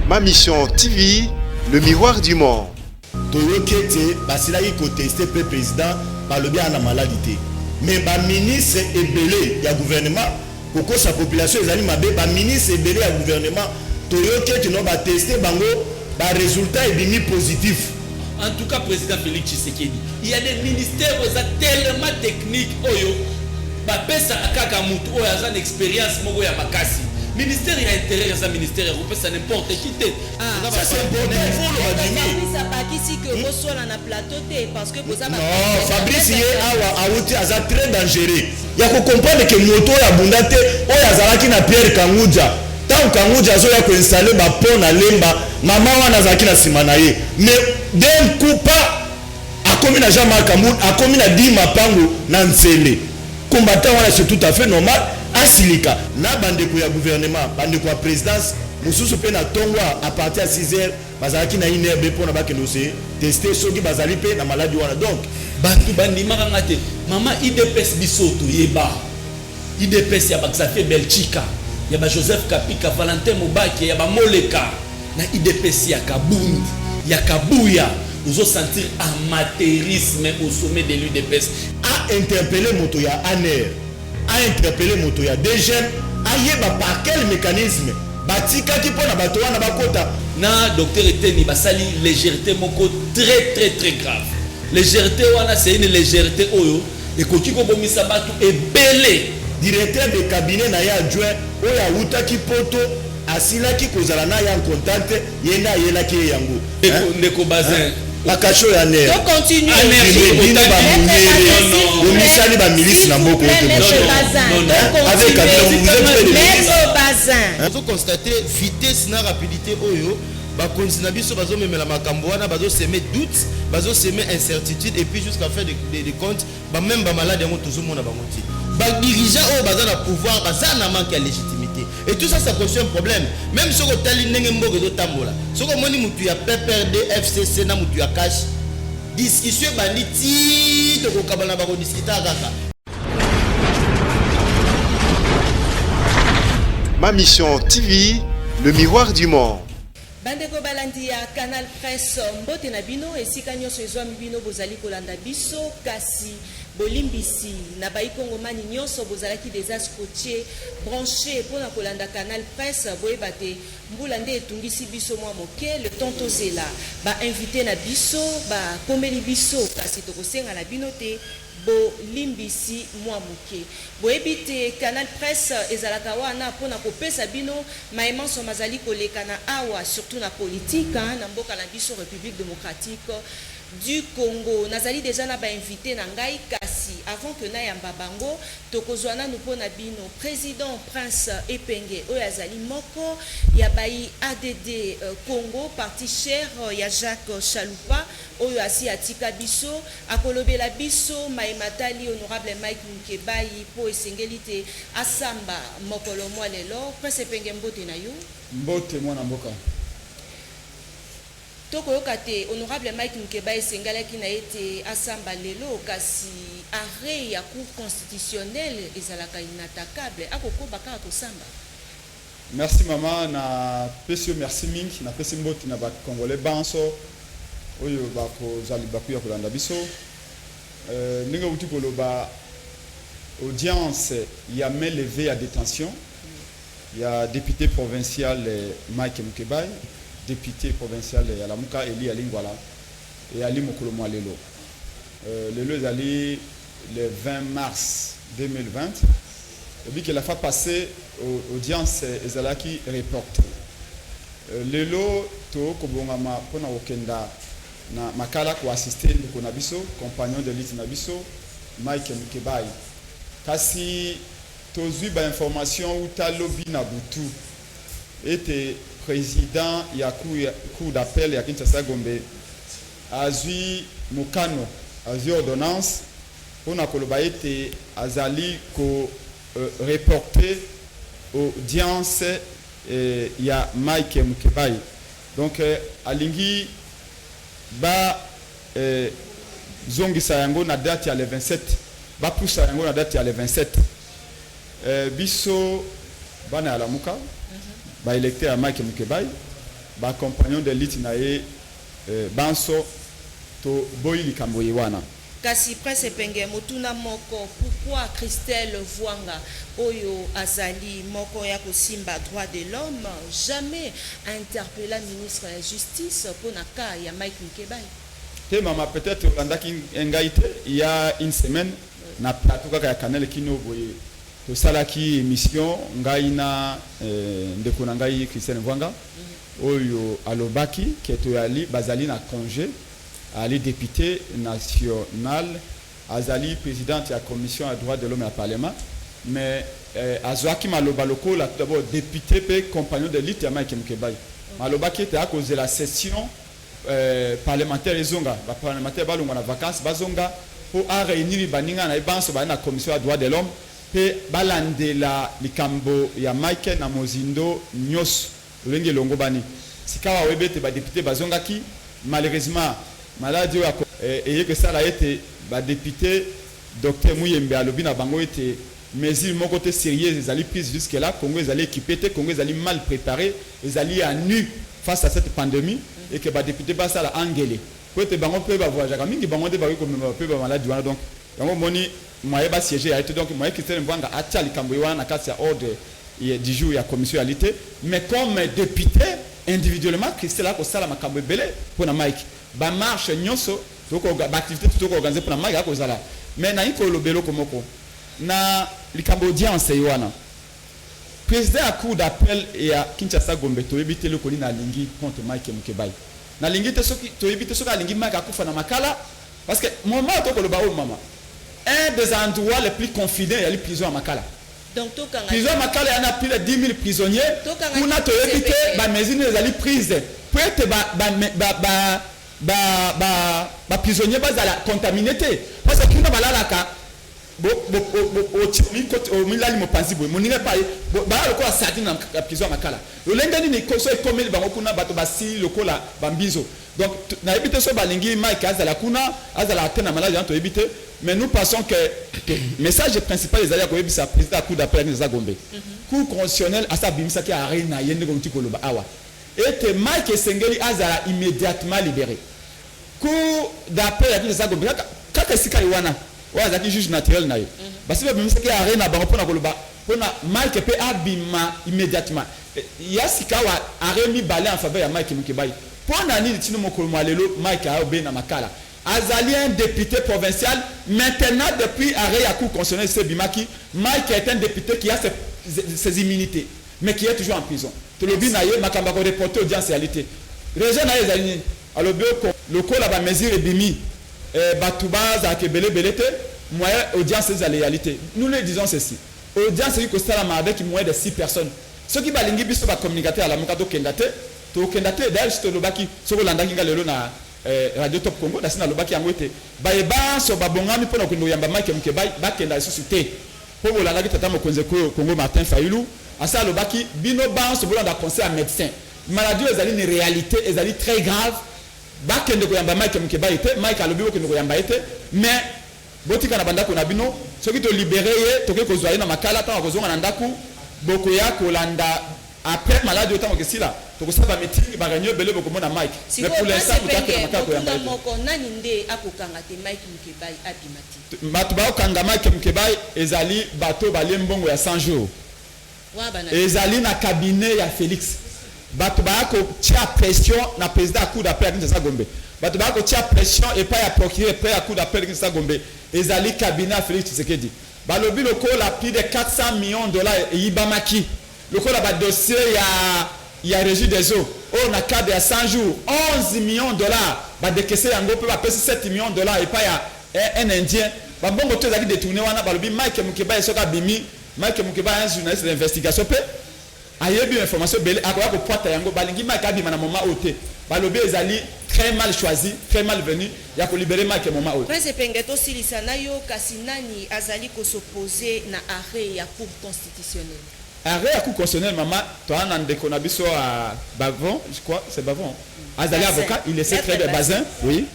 Ma Mission TV, le miroir du monde. Toyoki ete basilaki ko tester pe president balobi aza na maladi te mais ba ministres ebele ya gouvernement kokosa population ezali mabe ba ministres ebele ya gouvernement toyoki ete no ba tester bango ba resultats ebimi positif. En tout cas president Felix Tshisekedi il ya des ministères oyo eza tellement technique oyo ba pesaka kaka mutu oyo aza na experience moko ya makasi. Ministère ya interieur eza ministère ya kopesa n'importe qui te. Ah, ça c'est important, il faut oloba Maître dimi. Fabrice abakisi que boswana na plateau te parce que boza ba Non, Fabrice ye awa awuti aza très dangereux. Ya ko comprendre que moto oyo abunda te, oyo azalaki na Pierre Kangudja, tango Kangudja azoya ko installer ba ponts na Lemba, mama wana azalaki na sima na ye. Mais d'un coup pas akomi na Jean-Marc Kabund, akomi na Di Mapangu na Nsele. Combattant wana c'est tout à fait normal asilika. Na ba ndeko ya gouvernement, ba ndeko ya presidence mosusu pe na tongo à partir ya 6 heures bazalaki na INRB pona bakende ko se tester soki bazali pe na maladi wana donc. Batu bandimaka nga te mama udps biso toyeba udps ya ba Xavier Belchika ya ba Joseph Kapika Valentin Mubake ya ba Moleka na udps ya Kabund ya Kabuya ozo sentir amateurisme au sommet de l'udps. A interpeller moto ya anr, a interpeller moto ya DGM, ayeba par quel mecanisme batikaki mpo na bato wana bakota. Na Docteur Eteni basali legerete moko très très très grave. Legerete wana c'est une legerete oyo ekoki kobomisa batu ebele. Directeur de cabinet na ye adjoint oyo awutaki poto asilaki kozala na ye en contact, ye nde ayelaki ye yango. Ndeko, ndeko Bazin. Ba cachot ya ANR. To continuer. ANR Bino soki bino ba otangi. munyere Non, non. bomisali ba milice na mboka oyo te mon cher. Bazin. Non, non. To Avec Kabila vous vous êtes fait des milices. Maître Bazin. Ozo constater vitesse na rapidité oyo bakonzi na biso bazomemela makambo wana, bazo semer doute, bazo semer incertitude et puis jusqu'à fin de compte ba meme ba malade yango tozomona bango te. Ba dirigeants oyo baza na pouvoir baza na manque ya légitimité et tout ça, ça constitue un problème. Même soki otali ndenge mboka ezotambola, soki omoni mutu ya PPRD FCC na mutu ya cash, discussion ebandi ti tokokabana, bakodiskutaka kaka. Ma Mission TV, le miroir du monde. Bandeko balandi ya Canal Presse, mbote na bino esika nyonso ezwami bino bozali kolanda biso, kasi bolimbisi na bayi kongomani nyonso bozalaki deja scotché, branché mpona kolanda Canal Presse. Boyeba te mbula nde etungisi biso mwa moke, le temps tozela ba invité na biso bakomeli biso, kasi tokosenga na bino te bolimbisi mwa moke. Boyebi te Canal Presse ezalaka wana mpo na kopesa bino maye manso mazali koleka na awa, surtout na politique na mboka na biso Republique Democratique du Congo. Nazali dejà na ba invites na ngai, kasi avant que nayamba bango, tokozwa nanu mpo na bino President Prince Epenge oyo azali moko ya bayi ADD Congo, parti cher ya Jacques Chalupa oyo asi atika biso. Akolobela biso maye matali Honorable Mike Mukebayi mpo esengeli te asamba mokolo mwa lelo. Prince Epenge mbote na yo. Mbote mwana mboka. Tokoyoka te Honorable Mike Mukebayi esengalaki na ye te asamba lelo kasi arret ya cour constitutionnelle ezalaka inattaquable, akokoba kaka kosamba? Merci mama, na pesi yo merci mingi, na pesi mbote na ba congolais banso oyo bakozwa libaku ya kolanda biso. Ndenge owuti koloba, audience ya main levee ya detention ya depute provincial Mike Mukebayi, depute provincial ya Lamuka Elie Lingwala eyali mokolo mwa lelo. Lelo ezali le 20 mars 2020. Oyebi que la fois passee audience ezalaki reportee. Lelo to kobongama pona kokenda na Makala ko assister ndeko na biso, compagnon de lutte na biso Mike Mukebayi. Kasi tozui ba informations wuta lobi na butu ete president ya cour d'appel ya Kinshasa Gombe azui mokano, azui ordonnance mpo na koloba ete azali ko reporter audience ya Mike Mukebayi. Donc alingi ba zongisa yango na date ya le 27, bapusa yango na date ya le 27. Biso bana ya Lamuka, ba electeurs ya Mike Mukebayi, Ba compagnons de lutte na ye banso, toboyi likambo ye wana. Kasi Prince Epenge, motuna moko: pourquoi Christelle Vuanga, oyo azali moko ya kosimba droit de l'homme, jamais interpella ministre ya Justice mpona cas ya Mike Mukebayi? Te mama, peut-être olandaki ngai te. Il y a une semaine, na plateau kaka ya Canal Kino boye, tosalaki émission, ngai na ndeko na ngai Christian Mvwanga, oyo alobaki ke toyali bazali na congé. Ali député national, azali présidente ya commission ya droit de l'homme ya parlement, mais azwaki maloba lokola tout d'abord député mpe compagnon de lutte ya Mike Mukebayi. Malobaki ete akozela session parlementaire ezonga, baparlementaire balongwa na vacances, bazonga mpo aréunir baninga na ye banso bali na commission ya droit de l'homme mpe balandela likambo ya Mike na mozindo nyonso lolenge elongo bani. Sika awa oyebi ete badéputé bazongaki. Malheureusement, maladi oyo eye kosala ete badéputé, docteur Muyembe alobi na bango ete mesure moko te sérieuse ezali prise jusque là. Congo ezali équipé te, Congo ezali mal préparé, ezali à nu face à cette pandémie, et que badéputé basala angele po ete bango mpe bavoyageaka mingi, bango nde bakoki komema mpe bamaladi wana. Donc yango omoni moyen basiéger ya ye te. Donc moyen Christelle Mvwanga atia likambo ye wana na kati ya ordre du jour ya commission ya li te. Mais comme député individuellement, Christelle akosala makambo ebele mpona Mike, bamarche nyonso, baactivité tokoorganiser mpona Mike akozala. Mais nayi koloba eloko moko na likambo audience ye wana. Président ya cour d'appel ya Kinshasa Gombe, toyebi te eloko nini alingi contre Mike Mukebayi. Nalingi te soki toyebi te soki alingi Mike akufa na Makala, parce que moment tokoloba oyo mama, un des endroits les plus confinés ezali prison ya Makala. Donc tokanga Prison ya Makala ya na plus de 10 000 prisonniers. Tokanga Kuna toyebi te CPP. bamesure nini ezali prise po ete baprisonnier bazala contaminé te, parce que kuna balalaka, omilali mopanzi boye, moninga epai, baya lokola sardine na prison ya Makala. Lolenge nini so ekomeli bango kuna, bato basili lokola bambizo. Donc nayebi te so balingi Mike azala kuna, azala te na maladi wana, toyebi te. Mais nous pensons que message principal ezali ya koyebisa président ya cour d'appel eza Gombe, cour constitutionnelle asa abimisaki arrêt na ye ndenge outi koloba awa ete Mike esengeli azala immédiatement libéré. Cour d'appel ya Kinshasa Gombe, kaka esika ye wana oyo azalaki juge naturel na ye, basi babimisaki arrêt na bango mpona koloba mpona Mike mpe abima immédiatement. Ya sika awa, arrêt mibale en faveur ya Mike Mukebayi. Mpo na nini tino mokolo mwa lelo Mike aobe na Makala? Azali un député provincial maintenant. Depuis arrêt ya cour constitutionnelle se ebimaki, Mike est un député qui a ses immunités, mais qui est toujours en prison. Tolobi na ye makambo ya koreporter audience eyali te. Raison na ye ezali nini? Alobi lokola bamesure ebimi, bato bazalaka ebele ebele te, moyen audience ezala eyali te. Nous lui disons ceci: audience ekoki kosalama avec moins de 6 personnes. Soki balingi biso bacommunicateur ya Lamuka tokenda te, tokenda te. D'ailleurs, si tolobaki, soki olandaki nga lelo na Radio Top Congo, nasi nalobaki yango ete baye banso babongami mpona kokende koyamba Mike Mukebayi bakenda lisusu te, mpo bolandaki tata mokonzi Congo Martin Fayulu asa alobaki: bino banso bolanda conseil ya médecin, maladie oyo ezali ni réalité, ezali très grave, bakende koyamba Mike Mukebayi te. Mike alobi bokende koyamba ye te, mais botika na bandako na bino. Soki tolibérer ye, tokoki kozwa ye na Makala. Ntango akozonga na ndako, bokoya kolanda. Après maladi oyo ntango ekesila, tokosala bameeting, baréunion ebele, bokomona Mike. Mais pour l'instant, moto akende Makala koyamba ye te. Moko nani nde akokanga te Mike Mukebayi abima te? Bato baokanga Mike Mukebayi ezali bato balie mbongo ya 100 jours. Wana bana? Ezali na cabinet ya Félix. Bato baya kotia pression na président ya cour d'appel ya Kinshasa Gombe, bato baya kotia pression epai ya procureur epai ya cour d'appel ya Kinshasa Gombe, ezali cabinet ya Félix Tshisekedi. Balobi lokola plus de 400 millions de dollars eyibamaki, lokola badossier ya Régie des eaux oyo na cadre ya 100 jours, 11 millions de dollars badécaisser yango mpe bapesi 7 millions de dollars epai ya un Indien, bambongo to ezalaki détourné wana. Balobi Mike Mukebayi soki abimi, Mike Mukebayi un journaliste d'investigation mpe ayebi information ebele, akoya kopwata yango. Balingi Mike abima na moment oyo te. Balobi ezali très mal choisi, très mal venu ya kolibérer Mike moment oyo. Prince Epenge, tosilisa na yo. Kasi nani azali kos'opposer na arrêt ya cour constitutionnelle? Arrêt ya cour constitutionnelle, mama, toza na ndeko na biso ya Bavon, je crois c'est Bavon, azali Bazin. avocat, il le sait très bien. Maître. Bazin, oui,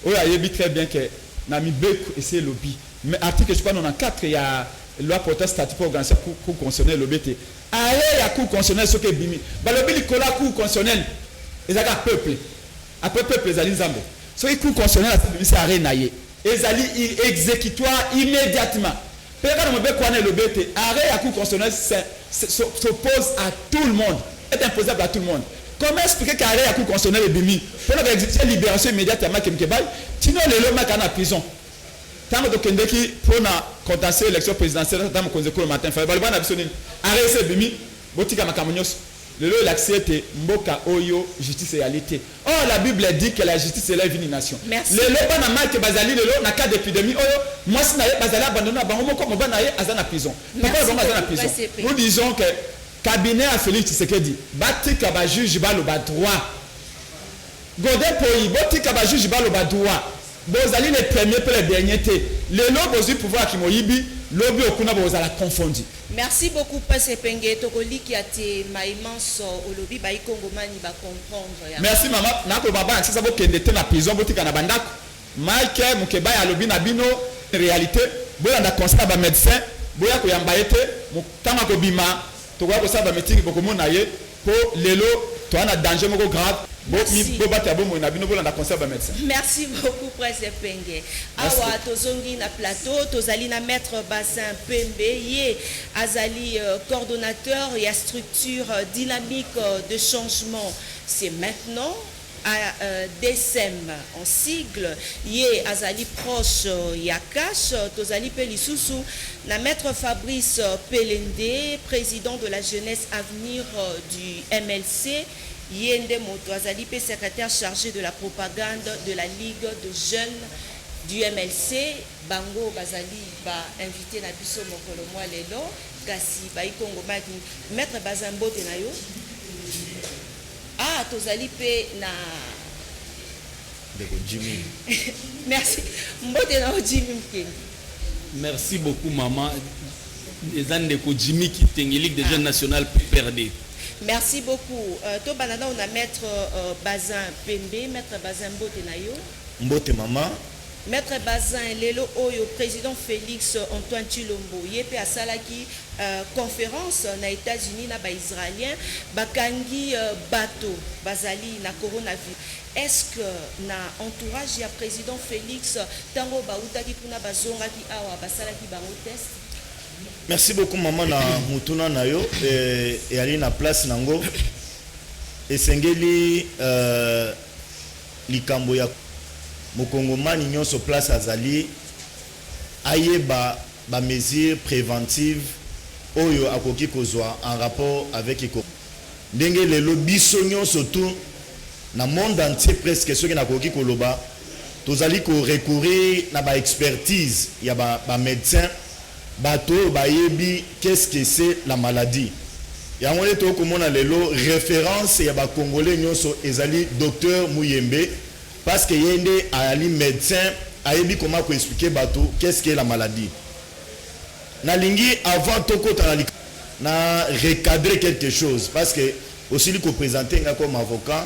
oyo ayebi très bien que na mibeko esi elobi, mais article, je crois, 94 ya loi portant statut pour organisation cour constitutionnelle elobi ete arrêt ya cour constitutionnelle soki ebimi, balobi likolo ya cour constitutionnelle Ezalaka peuple. Après peuple ezali Nzambe. Soki Cour constitutionnelle abimisi arrêt na ye, ezali exécutoire immédiatement. Mpe kaka na mobeko wana elobi ete arrêt ya Cour constitutionnelle s'oppose à tout le monde, est imposable à tout le monde. Comment expliquer que arrêt ya Cour constitutionnelle ebimi mpona koexiger libération immédiate ya Mike Mukebayi, tino lelo Mike aza na prison? Ntango tokendeki mpona contentieux élection présidentielle, ata mokonzi ekolo Martin Fayulu baloba na biso nini? Arrêt esi ebimi, botika makambo nyonso. Lelo elakisi ete mboka oyo justice eyali te. Or la Bible dit que la justice élève une nation. Merci. Lelo bana Mike bazali lelo na cas d'épidémie oyo, mwasi na ye bazali abandonné na bango moko, mobali na ye aza na prison, papa na bango aza na prison. Nous disons que cabinet ya Félix Tshisekedi batika bajuge baloba droit. Godé Mpoyi, botika bajuge baloba droit. Bozali le premier mpe le dernier te. Lelo bozwi pouvoir ya kimoyibi, lobi okuna bozala confondi. Merci beaucoup, Prince Epenge. Tokolikia te maimanso olobi, baikongomani bacomprendre yango. Merci mama. Nakoloba bana sasa bokende te na prison, botika na bandako. Mike Mukebayi alobi na bino réalité, bolanda conseil ya bamédecin, boya koyamba ye te. Ntango akobima, tokoya kosala bameeting, bokomona ye, mpo lelo toza na danger moko grave. Merci. Bobatela bomoi na bino, bolanda conseil ya bamédecin. Merci beaucoup, Prince Epenge. Merci. Awa tozongi na plateau, tozali na maître Bassin Pembe, ye azali coordonnateur ya structure dynamique de changement. C'est maintenant à DSM en sigle. Ye azali proche ya Cash. Tozali pe lisusu na maître Fabrice Pelende, président de la jeunesse avenir du MLC. Ye nde moto azali pe secrétaire chargé de la propagande de la Ligue de jeunes du MLC. Bango bazali ba invité na biso mokolo mwa lelo. Kasi baikongo maki, maître Bazin, mbote na yo. Ah, tozali pe na ndeko Jimmy. Merci, mbote na yo Jimmy Mkendi. Merci beaucoup maman. Eza ndeko Jimmy Kitenge, Ligue des jeunes nationale PPRD. Merci beaucoup. Tobanda nao na maître Bazin Pembe. Maître Bazin, mbote na yo. Mbote mama. Maître Bazin, lelo oyo président Félix Antoine Tshilombo ye mpe asalaki conférence na États-Unis na baisraélien, bakangi bato bazali na coronavirus. Est-ce que na entourage ya président Félix, ntango bautaki kuna bazongaki awa, basalaki bango test? Merci beaucoup mama na mutuna na yo. Eyali na place nango. Esengeli likambo ya mokongomani nyonso place azali ayeba bamesure préventive oyo akoki kozwa en rapport avec ndenge lelo biso nyonso tu na monde entier presque, soki nakoki koloba, tozali korecourir na baexpertise ya bamédecin, bato oyo bayebi qu'est-ce que c'est la maladie. Yango nde tokomona lelo référence ya bacongolais nyonso ezali docteur Muyembe, parce que ye nde ayali médecin, ayebi comment koexpliquer bato qu'est-ce que la maladie. Nalingi avant tokota na recadrer quelque chose, parce que osili koprésente nga comme avocat.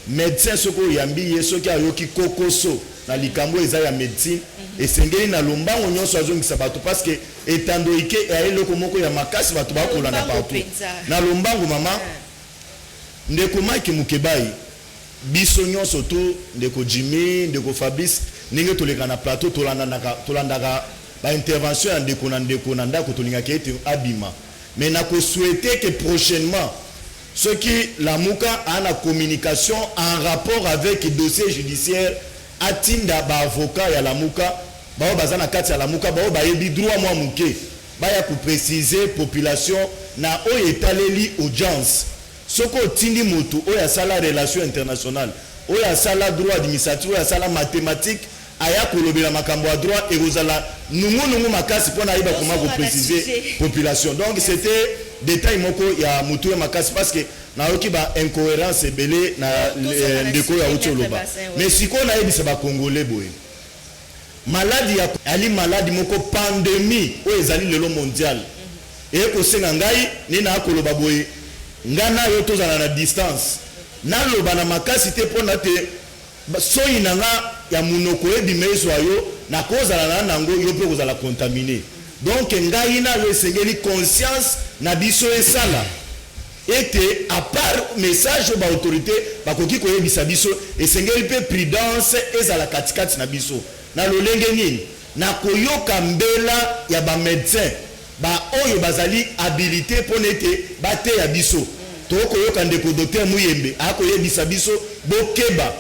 Médecin, soki oyambi ye, soki ayoki kokoso na likambo eza ya médecine, esengeli na lombango nyonso azongisa bato, parce que etando ike eya eloko moko ya makasi, bato bakolanda Lombango partout. mpenza. Na lombango mama. Ndeko Mike Mukebayi, biso nyonso tu, ndeko Jimmy, ndeko Fabrice, ndenge toleka na plateau, tolandaka baintervention ya ndeko na ndeko na ndako, tolingaka ete abima. Mais nakosouhaite que prochainement, soki Lamuka aa na communication en rapport avec dossier judiciaire, atinda baavocat ya Lamuka, bao baza na kati ya Lamuka, bao bayebi droit mwa moke, baya koprécise population na oyo etaleli audience. Soki otindi motu oyo asala relation internationale, oyo asala droit administratif, oyo asala mathématique, aya kolobela makambo ya droit, ekozala nungunungu makasi mpona ayeba koma Tozonga na koprécise sujet. population. Donc c'était détail moko ya motu ya makasi, parce que nayoki ba incohérence ebele na Tozonga na ndeko oyo sujet, auti Maître oloba. Bassin, ouais. Mais sikoyo nayebisa bacongolais boye: maladi ya ali maladi moko pandémie oyo ezali lelo mondial, eye kosenga ngai nde naa koloba boye: ngai na yo tozala na distance, naloba na makasi te mpo na te soyi na nga ya monoko ebima ezwa yo, nakozala na nango, yo mpe kozala contaminé. Donc ngai na yo esengeli conscience na biso esala. Ete à part message oyo ba autorites bakoki koyebisa biso, esengeli mpe prudence ezala katikati na biso. Na lolenge nini? Na koyoka mbela ya ba medecins ba oyo bazali habilites mpo na ete bateya biso. Tokoyoka ndeko Docteur Muyembe akoyebisa biso bokeba.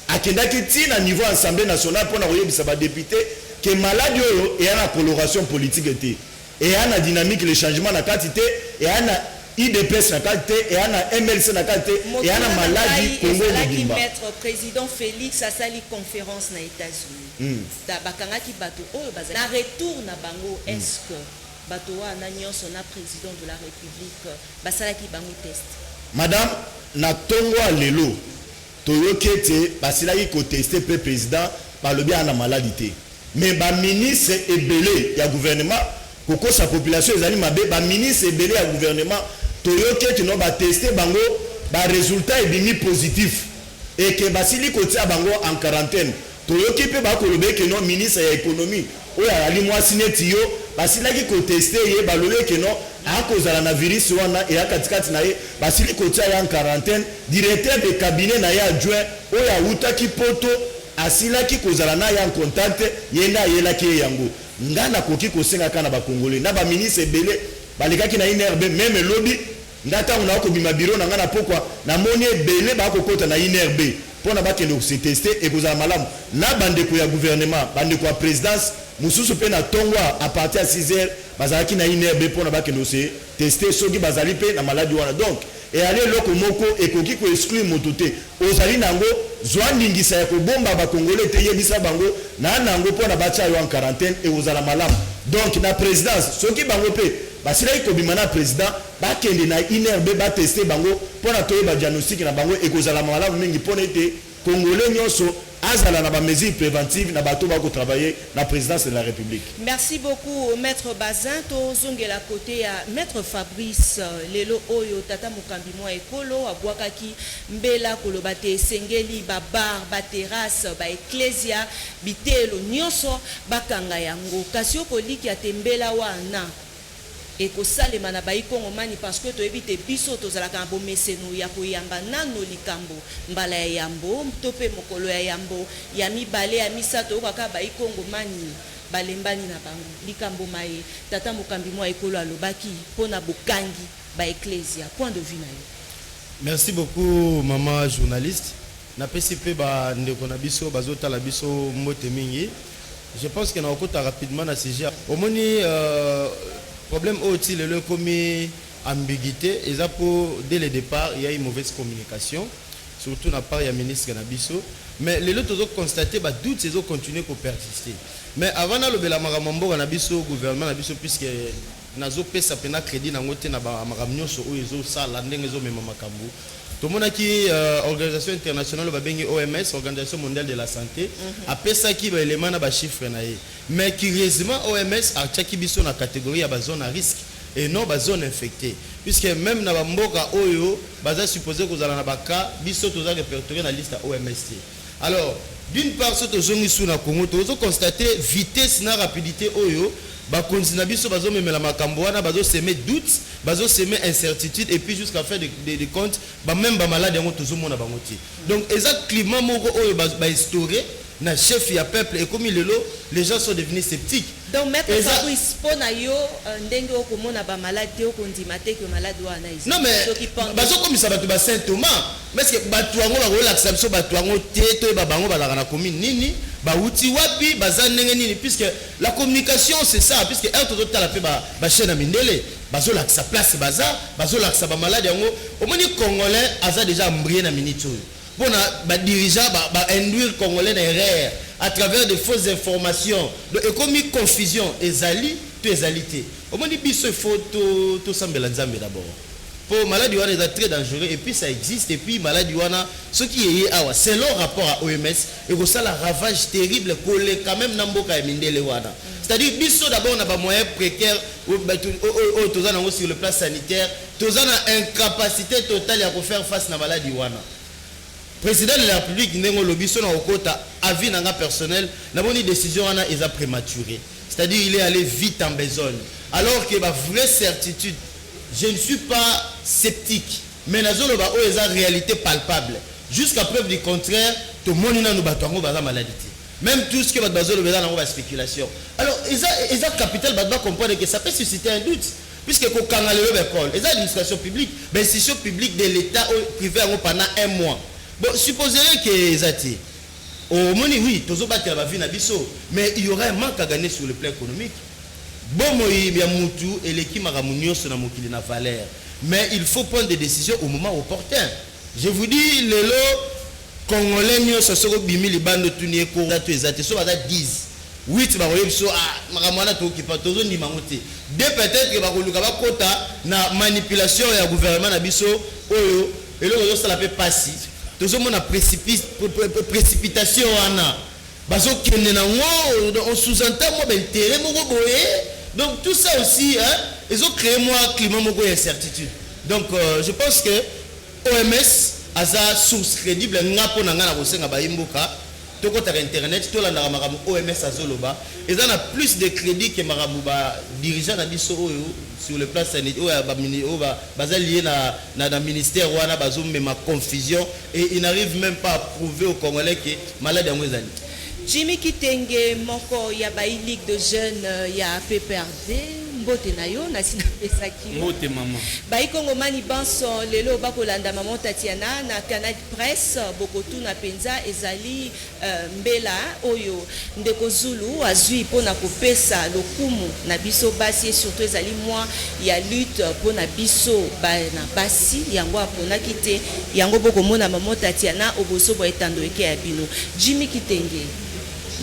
Akendaki ti na niveau ya Assemblee nationale mpo na koyebisa ba deputes que maladi oyo eya na coloration politique te. Eya na dynamique le changement na kati te, eya na udps na kati te, eya na MLC na kati te, eya Motuna na na maladi ngai Congo ezalaki mobimba. maitre president Felix asali conference na Etats Unis ta bakangaki bato oyo bazali na retour na bango est ce que bato wana nionso na president de la republique basalaki bango test? Madame, na tongo ya lelo toyoki ete basilaki ko tester pe president balobi aza na maladi te. Mais ba ministres ebele ya gouvernement, kokosa population ezali mabe, ba ministres ebele ya gouvernement toyoki ete no ba tester bango ba resultats ebimi positif et que basili kotia bango en quarantaine. Toyoki pe bakoloba eke no ministre ya economie oyo azali mwasi neti yo basilaki ko tester ye balobi eke no akozala na virus wana eya katikati na ye basili kotia ye en quarantaine. Directeur de cabinet na ye adjoint oyo awutaki poto Asilaki kozala na ye en contact, ye nde ayelaki ye yango. Nga nakoki kosenga kaka na ba congolais, na ba ministres ebele balekaki na INRB, meme lobi nga tango nako kobima bureau na nga na pokwa, namoni ebele ba kokota na INRB pona bakende ko se tester, ekozala malamu na ba ndeko ya gouvernement, ba ndeko ya presidence mosusu pe na tongo à partir ya 6 heures bazalaki na INRB pona bakende ko se tester soki bazali pe na maladi wana. Donc Eyali eloko moko ekoki ko exclure moto te. Ozali na yango, zua ndingisa ya kobomba ba congolais te, yebisa bango na na yango pona batia yo en quarantaine, ekozala malamu. Donc na presidence soki bango pe basilaki kobima na president, bakende na INRB ba tester bango pona toyeba diagnostic na bango, ekozala malamu mingi pona ete congolais nionso azala na ba mesures preventives na bato ba ko travailler na presidence de la Republique. Merci beaucoup maitre Bazin, tozongela cote ya maitre Fabrice, lelo oyo tata mokambi mwa ekolo abwakaki mbela koloba te esengeli ba bar, ba terrasse, ba eklezia, biteyelo nionso bakanga yango kasi okolikia te mbela wana Ekosalema na bayi Kongomani parce que toyebi te biso tozalaka na bomeseno ya koyamba nano likambo mbala ya yambo to pe mokolo ya yambo, ya mibale, ya misato oyoka kaka bayi Kongomani balembani na bango. Likambo maye tata mokambi mwa ekolo alobaki po na bokangi ba eklezia. Point de vue na yo? Merci beaucoup maman journaliste. Napesi pe ba ndeko na biso bazo tala biso mbote mingi. Je pense que nakokota rapidement na sujet. Omoni problème oyo ti lelo ekomi ambiguite eza po dès le départ il ya eu mauvaise communication surtout na part ya ministre na biso. Mais lelo tozo constater ba doutes ezo continuer ko persister. Mais avant nalobela makambo ya mboka na biso, gouvernement na biso puisque nazo pesa pena credit nango te na ba makambo nionso oyo ezo sala ndenge ezo mema makambo. Tomonaki organisation internationale oyo babengi OMS, Organisation mondiale de la sante, apesaki ba elements na ba chiffres na ye. Mais curieusement OMS atiaki biso na categorie ya ba zones à risque et non ba zones infectees. Puisque meme na ba mboka oyo baza supposer kozala na ba cas, biso toza repertorier na liste ya OMS te. Alors, d'une part soki tozongi su na Congo, tozo constater vitesse na rapidite oyo bakonzi na biso bazo memela makambo wana, bazo semer doute, bazo semer incertitude et puis jusqu'à fin de compte ba meme ba malade yango tozo mona bango te. Donc eza climat moko oyo ba instaurer na chef ya peuple, ekomi lelo les gens sont devenus sceptiques. Donc maitre Eza Fabrice po na yo ndenge oko mona ba malade te oko ndima te que malade wana eza Non mais soki pande bazo komisa batu ba saint Thomas mais est-ce que batu yango bako lakisa biso batu yango te toyeba bango bazalaka na commune nini ba wuti wapi baza ndenge nini puisque la communication c'est ça puisque heure tozo tala pe ba ba chaine ya mindele bazo lakisa place baza bazo lakisa ba malade yango omoni congolais aza dejà embrouille na minute oyo Pona ba dirigeants ba induire congolais na erreur à travers de fausses informations donc ekomi confusion ezali to ezali te omoni biso il faut to tosambela nzambe d'abord po maladi wana eza très dangereux et puis ça existe et puis maladi wana soki eye awa selon rapport ya OMS ekosala ravage terrible koleka meme na mboka ya mindele wana c'est à dire biso d'abord na ba moyens précaires oyo toza nango sur le plan sanitaire Toza na incapacite totale ya ko faire face na maladi wana. President de la Republique ndenge olobi so na kokota avis na nga personnel na moni decision wana eza premature. C'est à dire il est alle vite en besogne alors que ba vraie certitude je ne suis pas sceptique, mais nazoloba oyo eza réalité palpable. Jusqu'à preuve du contraire, tomoni nanu bato yango baza maladie te. Même tout ce que bato bazoloba eza nango baspéculation. Alors eza capital, bato bacomprendre que ça peut susciter un doute, puisque kokanga lelo baécole eza administration publique, bainstitution publique de l'État oyo privé yango pendant un mois, bon, supposerait que eza te. Omoni, oui, tozobatela bavie na biso, mais il y aura un manque à gagner sur le plan économique. Bomoi ya mutu eleki makambo nyonso na mokili na valeur, mais il faut prendre des décisions au moment opportun. Je vous dis, lelo Congolais nyonso, soki obimi libanda, otuni ye to eza te, so baza 10, 8 bakoyebi biso: ah, makambo wana tokokipa, tozondima yango te. De peut-être ke bakoluka bakota na manipulation ya gouvernement na biso. Oyo eloko ezosala mpe pasi, tozomona précipitation wana bazokende nango, on sous-entend mwa baintérêt moko boye. Donc tout ça aussi, hein, ezocréer mwa climat moko ya incertitude. Donc je pense que OMS aza source crédible. Nga, mpo na nga, na kosenga bayimboka tokɔtaka internet, tolandaka makambo OMS azoloba. Eza na plus de crédit ke makambo badirigeant na biso oyo sur le plan sanitaire, oyo baza lié na ministère wana, bazomema confusion et il n'arrive même pas à prouver au Congolais ke malade yango ezali. Jimmy Kitenge, moko ya bai Ligue de jeunes ya PPRD, mbote na yo, nasi napesaki yo. Mbote, mama. Baikongomani banso lelo bakolanda mama Tatiana na Canal Presse, bokotuna mpenza ezali mbela oyo ndeko Zulu azwi mpona kopesa lokumu na biso basi, et surtout ezali mwa ya lutte mpona biso bana basi. Yango aponaki te, yango bokomona mama Tatiana oboso bwa etando eke ya bino. Jimmy Kitenge,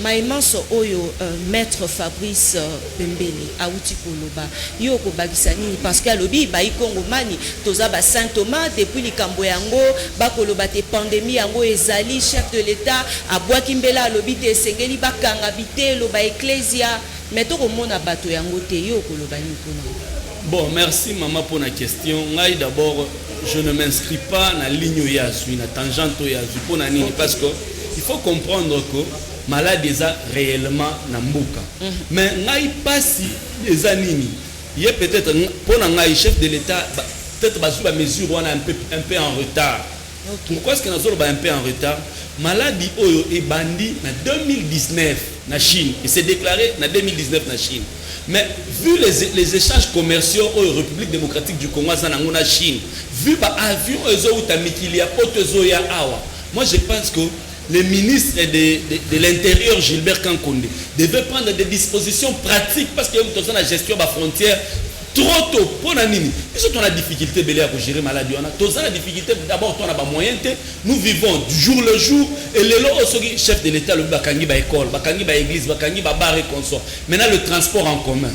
maimanso oyo maître Fabrice Pembele awuti koloba, yo okobakisa nini? Parce que alobi baikongomani toza basaint Thomas. Depuis likambo yango bakoloba te pandémie yango ezali, chef de l'État abwaki mbela, alobi te esengeli bakanga bitelo, baeklesia, mais tokomona bato yango te. Yo okoloba nini mpona? Bon, merci maman pour la question. Ngai d'abord, je ne m'inscris pas na ligne oyo azwi, na tangente oyo azwi. Mpona nini? Parce que il faut comprendre que malade eza réellement na mboka. Mais ngai pasi eza nini? Ye peut-être, mpona ngai, chef de l'État peut-être bazwi bamesure wana un peu en retard. Pourquoi est-ce que nazoloba un peu en retard? Maladie oyo ebandi na 2019 na Chine et s'est déclaré na 2019 na Chine, mais vu les échanges commerciaux oyo République démocratique du Congo aza nango na Chine, vu baavion oyo ezowuta mikili ya poto ezoya awa, moi je pense que le ministre de l'Intérieur, Gilbert Kankonde, devait prendre des dispositions pratiques, parce que toza na gestion ya frontière trop tôt. Mpona nini? Biso tona difficulté ebele ya kogérer maladie wana. Toza na difficulté d'abord, tona bamoyen te, nous vivons du jour le jour. Et lelo oyo, soki chef de l'État alobi bakangi baécole, bakangi baéglise, bakangi babar et consort, maintenant le transport en commun,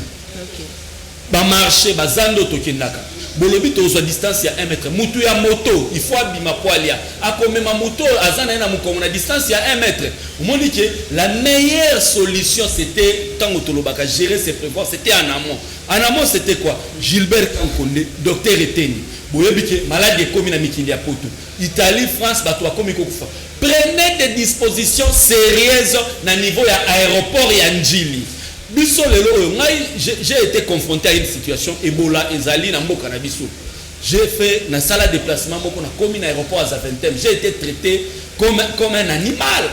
bamarché, bazando tokendaka, bolobi tozwa distance ya 1 mètre. Mutu ya moto, il faut abima po alia, akomema moto aza na ye na mokongo na distance ya 1 mètre. Omoni ke la meilleure solution, c'était, ntango tolobaka gérer c'est prévoir, c'était en amont. En amont, c'était quoi? Gilbert Kankonde, docteur Eteni, boyebi ke maladi ekomi na mikili ya poto, Italie, France, bato bakomi kokufa. Prenez des dispositions sérieuses na niveau ya aéroport ya Njili. Biso lelo oyo, ngai j'ai été confronté à une situation. Ebola ezali na mboka na biso. J'ai fait, nasala déplacement moko, nakomi na aéroport ya Zaventem, j'ai été traité comme un animal.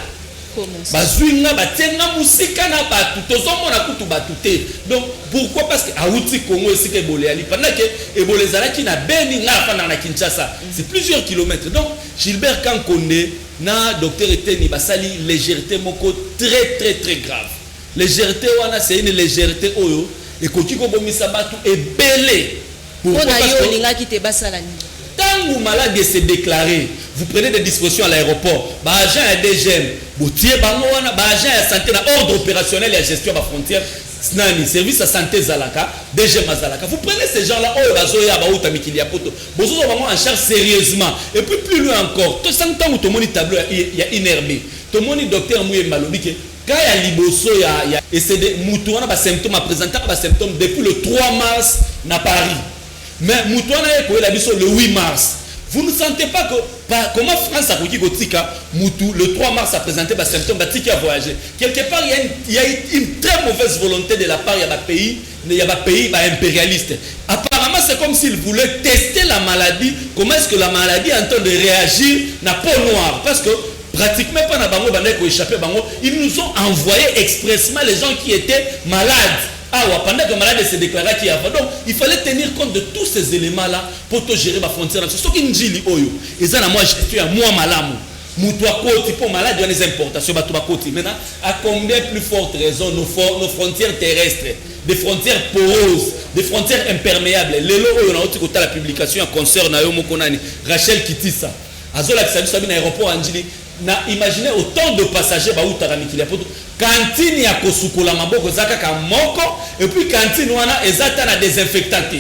Bazwi nga, batie nga mosika na bato, tozomona kutu bato te. Donc pourquoi? Parce que awuti Congo esika ebola eyali, pendant ke ebola ezalaki na Beni, nga nafandaka na Kinshasa, c'est plusieurs kilomètres. Donc Gilbert Kankonde na docteur Eteni basali légèreté moko très très très grave. Légèreté wana, c'est une légèreté oyo ekoki kobomisa bato ebele. Mpona yo, olingaki te basala nini? Ntango malade s'est déclaré, vous prenez des dispositions à l'aéroport. Baagent ya DGM, botie bango wana, baagent ya santé na ordre opérationnel ya gestion ya bafrontière, nani, service ya santé ezalaka, DGM azalaka. Vous prenez ces gens là oyo bazoya, bauta mikili ya poto, bozozwa bango en charge sérieusement. Et puis plus loin encore, tosangi ntango tomoni tableau ya INRB, tomoni docteur Muyemba alobi ke ka ya liboso ya ecd, mutu wana basymptôme, apresentaka basymptôme depuis le 3 mars na Paris, mais mutu wana ye koyela biso le 8 mars. Vous ne sentez pas que comment France akoki kotika mutu le 3 mars a présenté basymptôme, batiki ya voyager? Quelque part, il y a une très mauvaise volonté de la part ya bapays, ya bapays baimpérialiste apparemment. Apparemment, c'est comme s'il voulait tester la maladie, comment est-ce que la maladie est en train de réagir na peau noire. Parce que pratiquement pas na bango banda ko échapper bango, ils nous ont envoyé expressement les gens qui étaient malades. Ah ouais, pendant que malade se déclarait qui avant. Donc, il fallait tenir compte de tous ces éléments-là pour te gérer ma frontière. Ce qui Ndjili oyo, et ça, moi, je suis à moi malamu. Mutu akoti mpo maladi wana eza importation, bato bakoti. Maintenant, à combien plus forte raison nos frontières terrestres, des frontières poreuses, des frontières imperméables. Lelo oyo nauti kotala publication ya concert na yo moko nani, Rachel Kitisa, azolakisa biso abi na aéroport ya Ndjili. Na imagine autant de passagers bautaka mikili ya poto, cantine ya kosukola maboko eza kaka moko, et puis cantine wana eza ta na désinfectant te.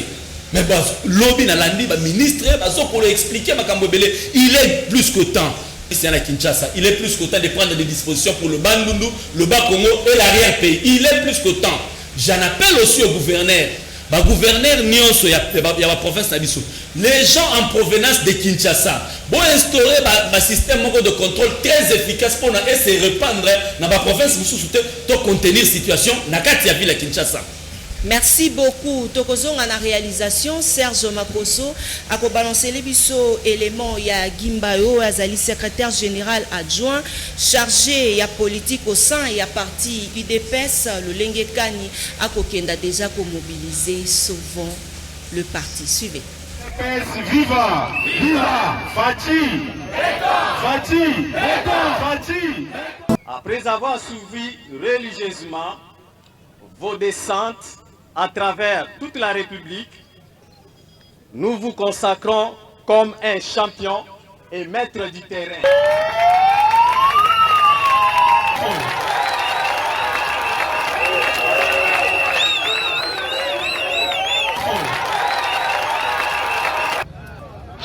Mais lobi nalandi baministre bazokolo expliquer makambo ebele. Il est plus que temps ici à Kinshasa, il est plus que temps de prendre des dispositions pour le Bandundu, le Bas-Congo et l'arrière-pays. Il est plus que temps. J'en appelle aussi au gouverneur. Ba gouverneur nyonso ya ba province na biso. Les gens en provenance de Kinshasa, bon instaurer ba système moko de contrôle très efficace pour na se répandre dans ba province mosusu te to contenir situation na kati ya ville ya Kinshasa. Merci beaucoup. Tokozonga na réalisation Serge Makoso akobalancer les biso élément ya Gimbayo azali secrétaire général adjoint chargé ya politique au sein ya parti UDPS lolenge kani akokenda déjà ko mobiliser sauvons le parti. Suivez. UDPS viva! Viva! Fatshi! Fatshi! Fatshi! Après avoir suivi religieusement vos descentes à travers toute la République, nous vous consacrons comme un champion et maître du terrain.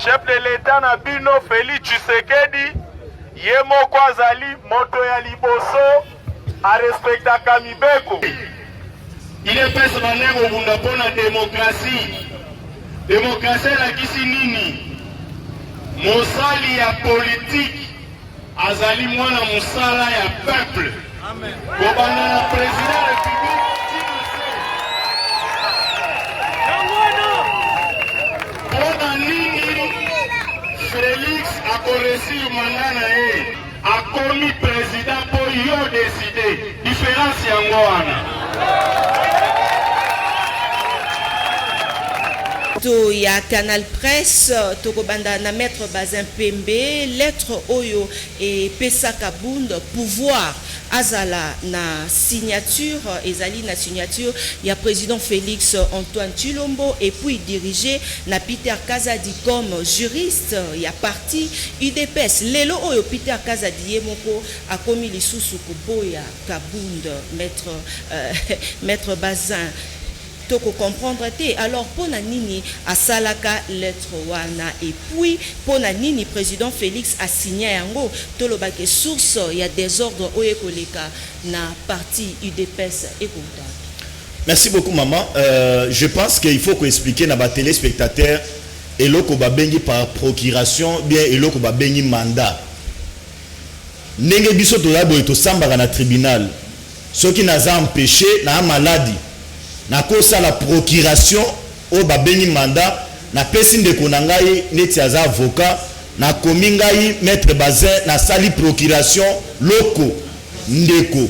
Chef de l'État na bino Félix Tshisekedi, ye moko azali moto ya liboso arespectaka mibeko. UDPS bande kobunda mpo na démocratie. Démocratie elakisi nini? Mosali ya politique azali mwana mosala ya peuple. Kobanda na président république mpona nini Félix akoresir mandat na ye, akomi président mpo yo décide. Différence yango wana. To ya Canal Presse tokobanda na maître Bazin Pembe, lettre oyo epesaka Bund pouvoir azala na signature, ezali na signature ya président Félix Antoine Tshilombo et puis dirigé na Peter Kazadi comme juriste ya parti UDPS. Lelo oyo Peter Kazadi ye moko akomi lisusu koboya Kabund, maître Bazin toko comprendre te. Alors pona nini asalaka lettre wana et puis pona nini président Félix a signé yango? Tolobake source ya désordre oyo ekoleka na parti UDPS ekouta. Merci beaucoup maman. Je pense qu'il faut qu'on explique na ba téléspectateurs eloko babengi par procuration bien eloko babengi mandat. Ndenge biso toza boye tosambaka na tribunal, soki naza empêché na maladie, nakosala procuration oyo babengi mandat, napesi ndeko na ngai neti aza avocat, nakomi ngai maître Bazin, nasali procuration loko ndeko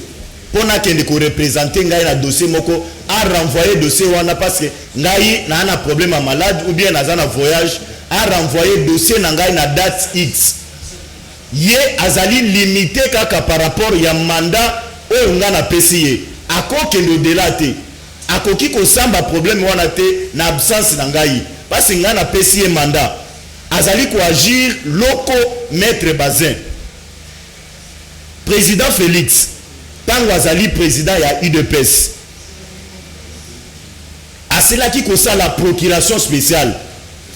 mpo nakende koreprésenter ngai na dossier moko, a renvoyer dossier wana parce que ngai naa na problème ya malade ou bien naza na voyage, a renvoyer dossier na ngai na date X. Ye azali limité kaka par rapport ya mandat oyo nga napesi ye, akokende au-delà te, akoki kosamba problème wana te na absence na ngai parce que ngai napesi ye mandat, azali koagir loko maître Bazin. Président Félix ntango azali président ya UDPS aselaki kosala procuration spéciale.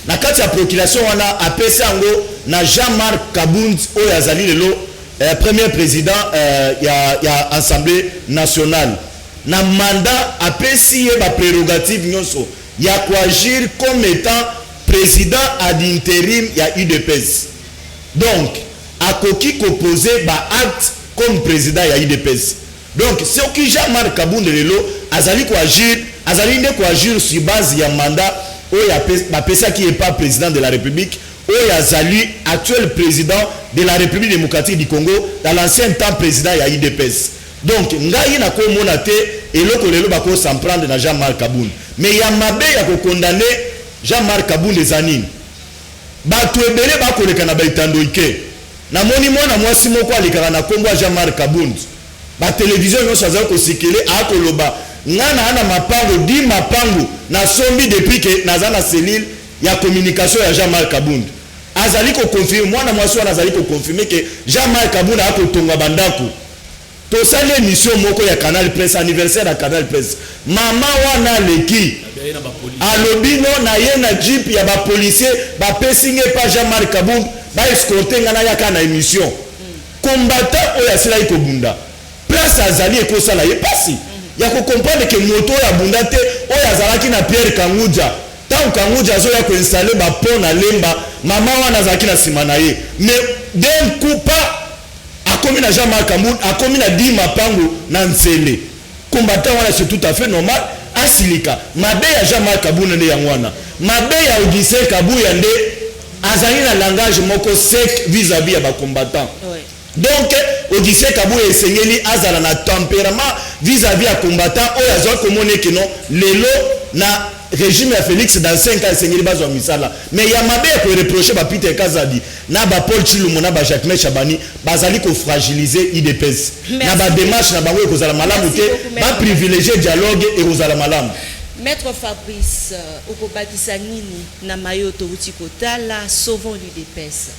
Na kati ya procuration wana apesi yango na Jean-Marc Kabund oyo azali lelo premier président ya Assemblée nationale. Na mandat apesi ye ba prérogative nyonso ya koagir comme étant président ad intérim ya UDPS. Donc akoki koposer ba acte comme président ya UDPS. Donc soki Jean-Marc Kabund lelo azali koagir, azali nde koagir sur base ya mandat Oyo bapesaki ye pa président de la République, oyo azali actuel président de la République démocratique du Congo, dans l'ancien temps président ya UDPS. Donc ngai nakomona te eloko lelo bakos'en prendre na Jean-Marc Kabund. Mais ya mabe ya kocondamner Jean-Marc Kabund eza nini? Bato ebele bakoleka na baetando ike. Namoni mwana mwasi moko alekaka na nkombo ya Jean-Marc Kabund, batelevizio nyonso azali kosikele, akoloba: "Nga na na mapango di mapango nasombi depuis ke naza na cellule ya communication ya Jean-Marc Kabund." Azali koconfirmer, mwana mwasi wana azali koconfirmer ke Jean-Marc Kabund akotonga bandako. Tosali émission moko ya Canal Presse, anniversaire ya Canal Presse, mama wana aleki, alobi: "No, na ye na jeep ya bapolicier, bapesi nge pa Jean-Marc Kabund, baescorter nga, nayaka na émission." Combattant oyo asilaki kobunda, place azali ekosala ye pasi ya kocomprendre ke moto oyo abunda te, oyo azalaki na Pierre Kangudia, ntango Kangudia azoya koinstaller bapont na Lemba, mama wana azalaki na nsima na ye. Mais d'un coup pas akomi na Jean-Marc Kabund, akomi na di mapango na nzele. Combattant wana, c'est tout à fait normal asilika. Mabe ya Jean-Marc Kabund nde yango wana. Mabe ya Augustin Kabuya nde azali na langage moko sec vis-à-vis ya bacombattant. Donc Augustin Kabuya esengeli azala na tempérament vis-à-vis ya combattant oyo azwaki komona eke non, lelo na régime ya Félix, dans 5 ans esengeli bazwa misala. Mais ya mabe ya koreprocher baPeter Kazadi na baPaul Chilumo na baJacquemain Shabani, bazali kofragiliser UDPS na badémarche na bango. Ekozala malamu te baprivilégier dialogue, ekozala malamu. Maître Fabrice, okobakisa nini na mayo touti kotala? Sauvons l'UDPS.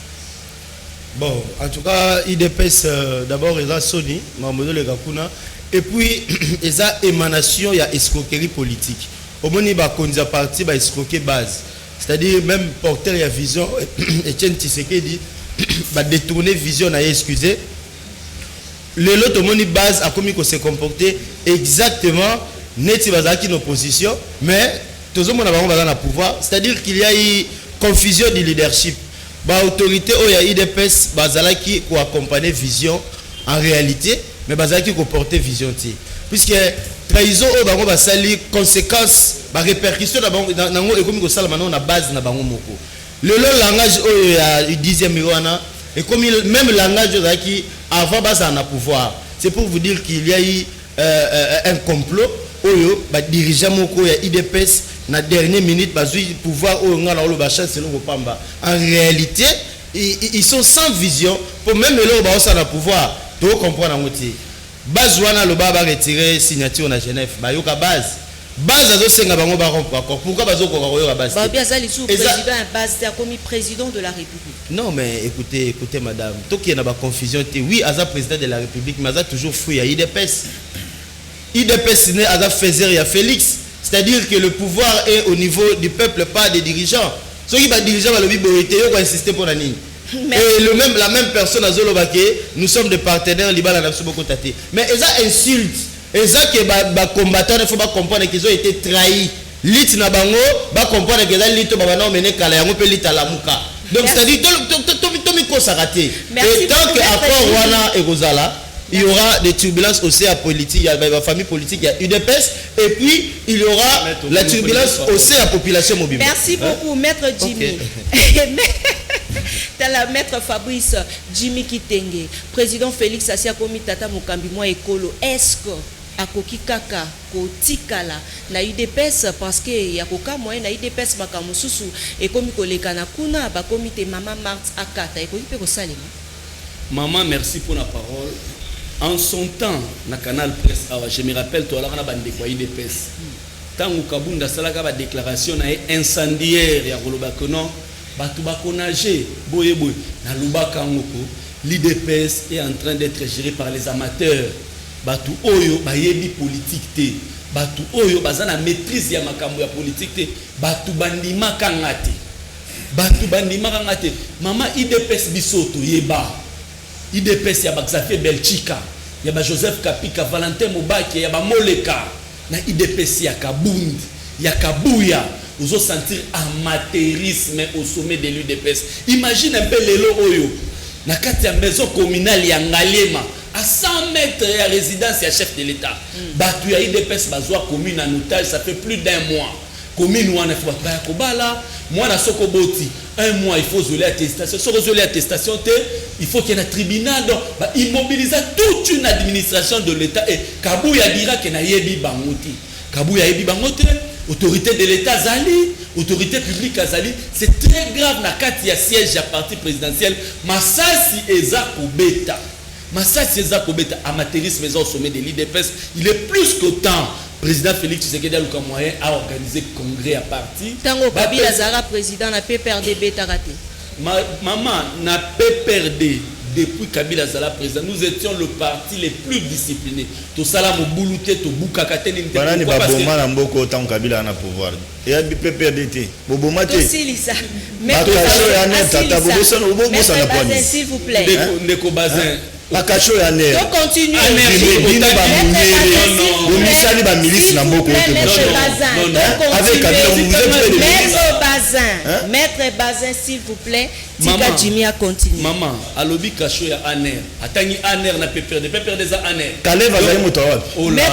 Bon, en tout cas, UDPS, d'abord eza soni makambo ezoleka kuna. Et puis eza émanation ya escroquerie politique. Omoni bakonzi ya parti baescroquer base, c'est-à-dire même porteur ya vision Etienne Tshisekedi, badétourner vision na ye, excusez. Lelo tomoni base akomi kose comporter exactement neti bazalaki na opposition, mais tozomona bango baza na pouvoir. C'est-à-dire qu'il y a eu confusion du leadership. Baautorité oyo ya UDPS bazalaki koaccompagner vision en réalité, mais bazalaki koporter vision te, puisque trahison oyo bango basali, conséquence, barépercussion na bango nango ekomi kosalama nango na base na bango moko. Lelo langage oyo ya dixième wana ekomi même langage oyo ezalaki avant bazala na pouvoir. C'est pour vous dire qu'il y a eu un complot oyo badirigeant moko ya UDPS na dernière minute bazwi pouvoir. Oyo nga na oloba, chance eloko pamba. En réalité, ils sont sans vision. Pour même eloko baosala na pouvoir, tokocomprendre yango te. Base wana aloba baretirer signature na Genève, bayoka base. Base azosenga bango barompre accord, pourquoi bazokoka koyoka base te? Babi aza lisusu président ya base te, akomi président de la République. Non mais écoutez, écoutez madame, tokende na baconfusion te. Oui, aza président de la République, mais aza toujours fruit ya UDPS. UDPS ne aza faiseur ya Félix, c'est-à-dire que le pouvoir est au niveau du peuple, pas des dirigeants. Soki badirigeant balobi boye te, yo koinsister mpo na nini? Et le même, la même personne azoloba ke nous sommes des partenaires, libala na biso bokota te. Mais eza insulte, eza ke bacombattant il faut bacomprendre qu'ils ont été trahis. Lutte na bango, bacomprendre ke eza lutte oyo babanda omene kala yango mpe lutte alamuka. Donc c'est-à-dire tomikosaka te. Et tant que accord wana ekozala, il y aura des turbulences aussi à politique, il y a la famille politique, il y a UDPS, et puis il y aura la turbulence aussi à la population mobile. Merci beaucoup, Maître Jimmy. Tala, Maître Fabrice Jimmy Kitenge, président Félix asi akomi tata mokambi mwa ekolo. Est-ce que akoki kaka kotikala na UDPS? Parce que ya kokamwa ye na UDPS, makambo mosusu ekomi koleka na kuna, bakomi te mama Marthe akata, ekoki mpe kosalema. Maman, merci pour la parole. En son temps, na Canal Presse awa, je me rappelle, toalaka na bandeko ya UDPS, ntango Kabunda asalaka badéclaration na ye incendiaire ya koloba ke non, bato bakonage boye boye, nalobaka yango ko l'UDPS est en train d'être géré par les amateurs, bato oyo bayebi politique te, bato oyo baza na maîtrise ya makambo ya politique te. Bato bandimaka nga te, bato bandimaka nga te. Mama, UDPS biso toyeba, UDPS ya baXavier Belchika, ya baJoseph Kapika, Valentin Mobake, ya bamoleka, na UDPS ya Kabund, ya Kabuya, ozosentir amateurisme au sommet de l'UDPS. Imagine un peu, lelo oyo na kati ya maison communale ya Ngaliema, à 100 mètres ya résidence ya chef de l'État, bato ya UDPS bazwa commune en otage, ça fait plus d'un mois. Commune wana, il faut bato baya kobala mwana. Soki oboti un mois, il faut ozweli attestation. Soki ozweli attestation te, il faut qu'il y ait un tribunal. Donc baimmobilisa toute une administration de l'État. Et Kabuya dira ke nayebi bango te. Kabuya ayebi bango te. Autorité de l'État azali, autorité publique azali. C'est très grave. Na kati ya siège ya parti présidentiel, masasi eza kobeta, masasi eza kobeta, amateurisme eza au sommet de l'UDPS. Il est plus que temps, président Félix Tshisekedi aluka moyen à organiser congrès ya parti. Ntango Kabila azalaka président, na PPRD ebetaka te. Maman, na PPRD, depuis Kabila azala président, nous étions le parti les plus disciplinés. Tosala mobulu te, tobukaka te, nini te. Banani Pourquoi? Parce que- baboma na mboka ntango Kabila na pouvoir, eyabi PPRD te, boboma te. Tosilisa. Bakasho ya ne tata, bobosana pwani. S'il vous plaît. Ndeko Bazin. Bakasho ya ne. Tocontinue. Bino bamunyere, bomisali bamilisi na mboka oyo te. Maître Bazin, Avec Kabila, vous vous êtes fait des milices. Maître Bazin, Maître Bazin, s'il vous plaît, tika Jimmy a continue. Mama alobi kasho ya ANR, atangi ANR na PPRD. PPRD eza ANR. Kalev azali moto wapi? Ola,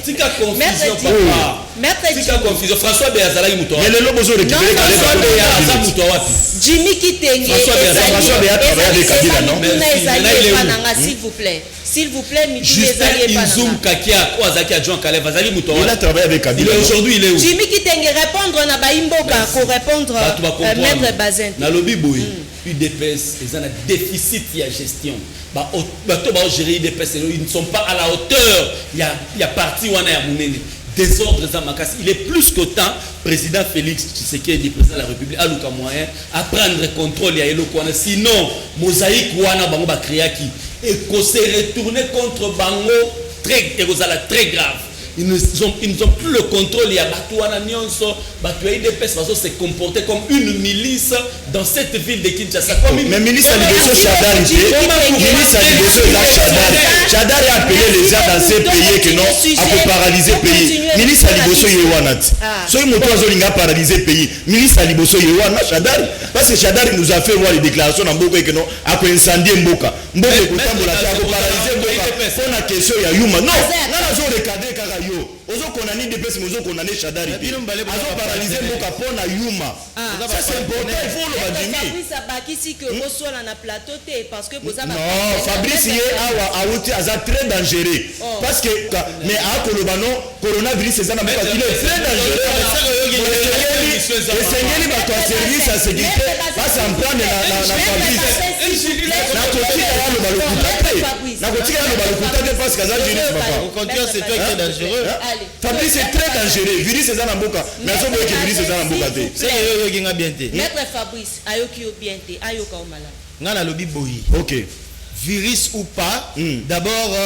tika confusion, papa. Maître Tika confusion. François Beya azalaki moto Mais lelo bozo récupérer Kalev. François Beya aza moto wapi? Jimmy Kitenge. François Beya, François Beya travaille avec Kabila, non? Mituna Merci. ezali Maintenant, il est epa où? na nga, s'il vous plaît. S'il vous plaît, mituna Justin ezali epa na Inzoum nga. Kakia oyo azalaki adjoint Kalev azalaki moto Il a wapi? travaillé avec Il Kabila, est non? aujourd'hui, il est où? Jimmy Kitenge, répondre na bayimboka, ko répondre Bato bacomprendre. Maître Bazin te. Nalobi boye, UDPS eza na déficit ya gestion. Bato baogérer UDPS, ils ne sont pas à la hauteur ya parti wana ya monene. Désordre eza makasi. Il est plus que temps, président Félix Tshisekedi, président de la République, aluka moyen à prendre contrôle ya eloko wana. Sinon mosaïque wana bango bacréaki ekose retourner contre bango, très, ekozala très grave. Ils n'ont plus le contrôle ya bato wana nyonso. Bato ya UDPS bazo se comporter comme une milice dans cette ville de Kinshasa, comme une Mais milice ya liboso, Shadari te. Milice ya liboso eza Shadari. Shadari a appelé les gens dans ces pays que non, akoparalyser pays. Milice ya liboso ye wana te. Soki moto azolinga paralyser pays, milice ya liboso ye wana, Shadari, parce que Shadari nous a fait voir les déclarations na mboka eke non, akoincendie mboka, mboka ekotambola te, akoparalyser mboka mpo na question ya yuma. Non, nga nazorecadrer kaka yo. Ozokondamner UDPS, mais ozokondamner Shadari te. Azoparalyser mboka mpo na yuma. Ça, c'est important, il faut oloba, Jimi. Fabrice abakisi ke boswala na plateau te parce que boza Non, Fabrice ye awa awuti, aza très dangereux. Oh. Parce que mais akoloba non, coronavirus eza na mboka, il est très dangereux. Esengeli bato ya service ya sécurité bas'en prendre na Fabrice. Nakotika ya loba lokuta te, nakotika ya loba lokuta te, parce que aza juriste, papa. Au contraire, c'est toi qui es dangereux. Fabrice est très dangereux. Virus eza na mboka, mais azoboyeke virus eza na mboka te. C'est que yo yoki nga bien te. Maître Fabrice ayoki yo bien te, ayoka yo malamu. Nga nalobi boye. Ok. Virus ou pas, d'abord,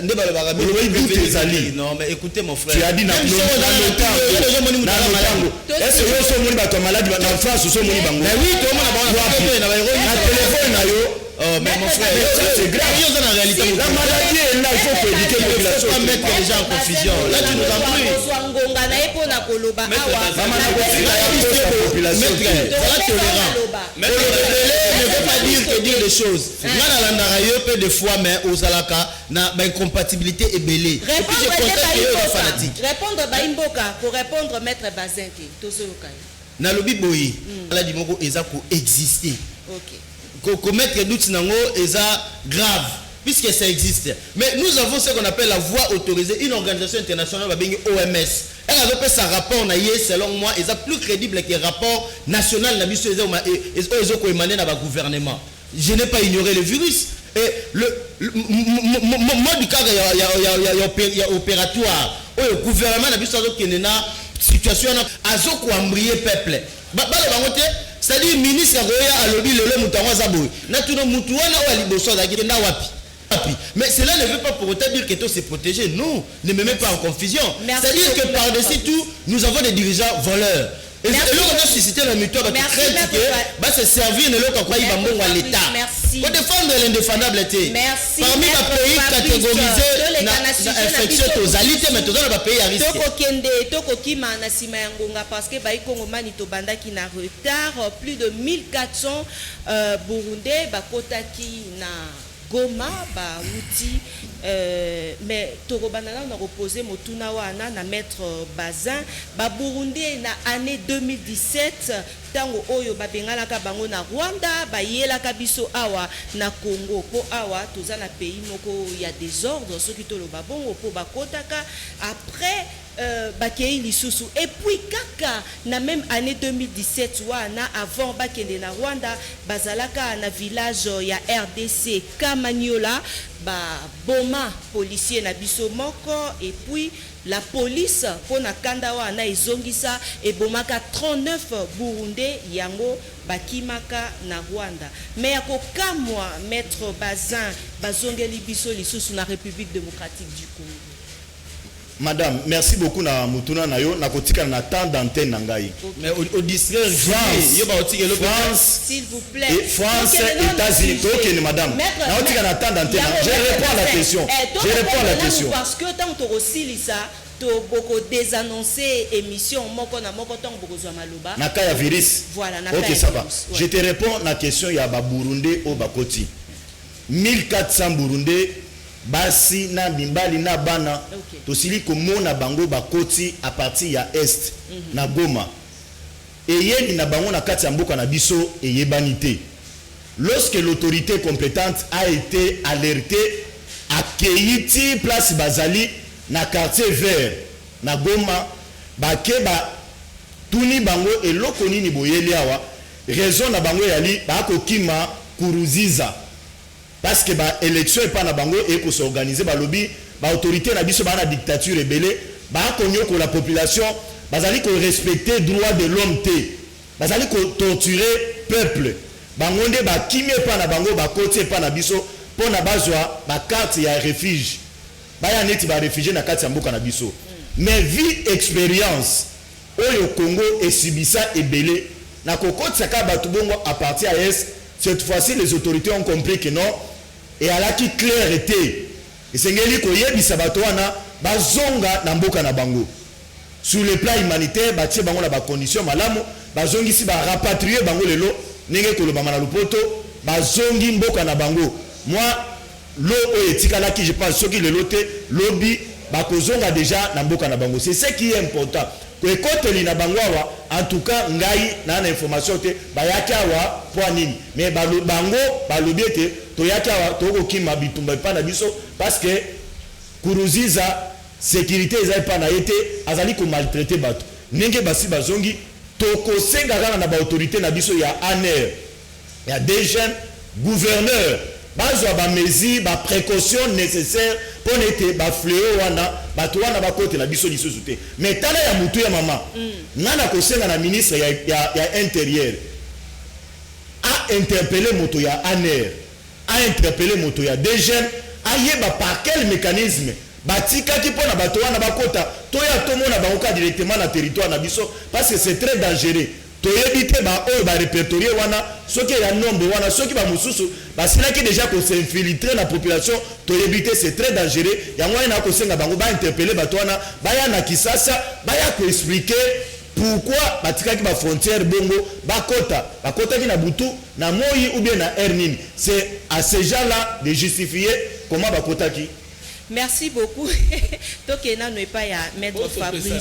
nde balobaka Olobi doute ezali. Non, mais écoutez, mon frère. Tu as dit na Même soki oza na lotango, yo na lotango. Est-ce que yo so omoni bato ya maladi na France? So omoni bango? Mais oui, tomona bango na Wapi? na ba Na telefone na yo. Oh, mais mon frère, Mais ça, c'est grave. yo oza na réalité. La maladie est là, il faut éduquer la population. Il faut pas mettre les gens en confusion. Là, tu nous embrouilles. Kozwa ngonga na ye mpona koloba awa. Mama, nakotika ya kosa population. Maître, voilà, tolérant. Kolobele ne veut pas dire que dire des choses. Nga nalandaka yo mpe des fois, mais ozalaka na baincompatibilité ebele. Et puis je Répondre te. constate que yo oza Bayimboka, fanatique. répondre bayimboka, korépondre Maître Bazin te, tozoyoka ye. Nalobi boye, maladi moko eza koexister. Komettre doute nango eza grave puisque ça existe. Mais nous avons ce qu'on appelle la voie autorisée, une organisation internationale babengi OMS. Elle azopesa rapport na ye, selon moi eza plus crédible que rapport national na biso eza oyo ezokoémaner na bagouvernement. Je n'ai pas ignoré le virus et le mode kaka ya opératoire oyo gouvernement na biso azokende na situation wana, azokoembrouiller peuple. Baloba bango te, c'est-à-dire ministre akoya, alobi lelo moto yango aza boye, natuna motu wana oyo ya liboso azalaki kenda wapi wapi? Mais cela ne veut pas pour autant dire que tout se protéger. Non, ne me mets pas en confusion. Merci C'est-à-dire que beaucoup, par-dessus Maître. tout, nous avons des dirigeants voleurs. Merci Eloko beaucoup. suscité na mito bato Merci, crainte Maître que base servir na eloko akoyiba Maître mbongo ya Fabrice, l'État. merci. Kodéfendre l'indéfendable te. Merci, Parmi Maître bapays Fabrice. catégorisé Toleka na na na sujet na infection, biso tozali te, mosusu. mais toza na bapays ya risque. Tokokende, tokokima na nsima ya ngonga parce que baikongomani tobandaki na retard. Plus de 1400 burundais bakotaki na Goma bawuti mais tokobanda nano na kopose motuna wana na maître Bazin. Baburundais na année 2017, ntango oyo babenganaka bango na Rwanda, bayelaka biso awa na Congo, mpo awa toza na pays moko ya désordre, soki toloba bongo, mpo bakotaka après bakei lisusu. Et puis kaka na même année 2017 wana, avant bakende na Rwanda, bazalaka na village ya RDC Kamaniola, baboma policier na biso moko. Et puis la police, mpo na kanda wana, ezongisa, ebomaka 39 Burundais. Yango bakimaka na Rwanda. Mais ya kokamwa, maître Bazin, bazongeli biso lisusu na République démocratique du Congo. Madame, merci beaucoup na mutuna na yo. Nakotikala na temps d'antenne na ngai. Mais au distraire. France, yo baotikela. France. S'il vous plaît. Et France, États-Unis, tokende, madame. Naotika na temps d'antenne. Je réponds à la question, je réponds à la question. Parce que ntango tokosilisa, to boko désannoncer émission moko na moko ntango bokozwa maloba. Na cas ya virus. Voilà, na Ok, cas ya ça va. virus, ouais. Je te réponds na question ya Baburundais oyo bakoti, 1400 Burundais, basi na mibali na bana. Tosili komona bango bakoti à partir ya est na Goma. Eyeli na bango na kati ya mboka na biso eyebani te. Lorsque l'autorité compétente a été alertée, akei ti place bazali na quartier vert na Goma. Bake, batuni bango: eloko nini boyeli awa? Raison na bango eyali bakokima Nkurunziza, parce que baélection epai na bango ekos'organiser. Balobi baautorité na biso baa na dictature ebele, bakonyokola population, bazali korespecter droit de l'homme te, bazali kotorturer peuple. Bango nde bakimi epai na bango, bakoti epai na biso mpo na bazwa bacarte ya refuge, baya neti baréfugiés na kati ya mboka na biso. Mais vu expérience oyo Congo esubisa ebele na kokotisaka bato bongo à partir ya est, cette fois-ci les autorités ont compris que non, eyalaki clair te. Esengeli koyebisa bato wana bazonga na mboka na bango. Sur le plan humanitaire, batie bango na bacondition malamu, bazongisi, barapatrie bango. Lelo, ndenge kolobama na lopoto, bazongi mboka na bango. Mwa lo oyo etikalaki, je pense soki lelo te, lobi, bakozonga déjà na mboka na bango. C'est ce qui est important. Ekoteli na bango awa, en tout cas ngai naa na information te bayaki awa mpo nini. Mais bango balobi ete toyaki awa, tokokima bitumba epai na biso, parce que Nkurunziza, sécurité eza epai na ye te, azali komaltraiter bato. Ndenge basi bazongi, tokosenga kaka na baautorité na biso ya ANR, ya DGM, gouverneur, bazwa bamesure, baprécaution nécessaire mpo na ete bafléau wana, bato wana bakotela biso lisusu te. Mais tala ya motu ya mama, nga na kosenga na ministre ya intérieur a interpeller moto ya ANR, a interpeller moto ya DGM, ayeba par quel mécanisme batikaki mpo na bato wana bakota. Toya tomona bango ka directement na territoire na biso, parce que c'est très dangereux. Toyebi te baoyo barépertorié wana, soki eya nombre wana, soki bamosusu basilaki déjà kos'infiltrer na population, toyebi te. C'est très dangereux. Yango wana na kosenga bango bainterpeller bato wana, baya na Kisasa, baya koexpliquer pourquoi batikaki bafrontière bongo bakota. Bakotaki na butu, na moi ou bien na aire nini? C'est à ces gens là de justifier comment bakotaki. Merci beaucoup. Tokende nano epai ya maître Fabrice.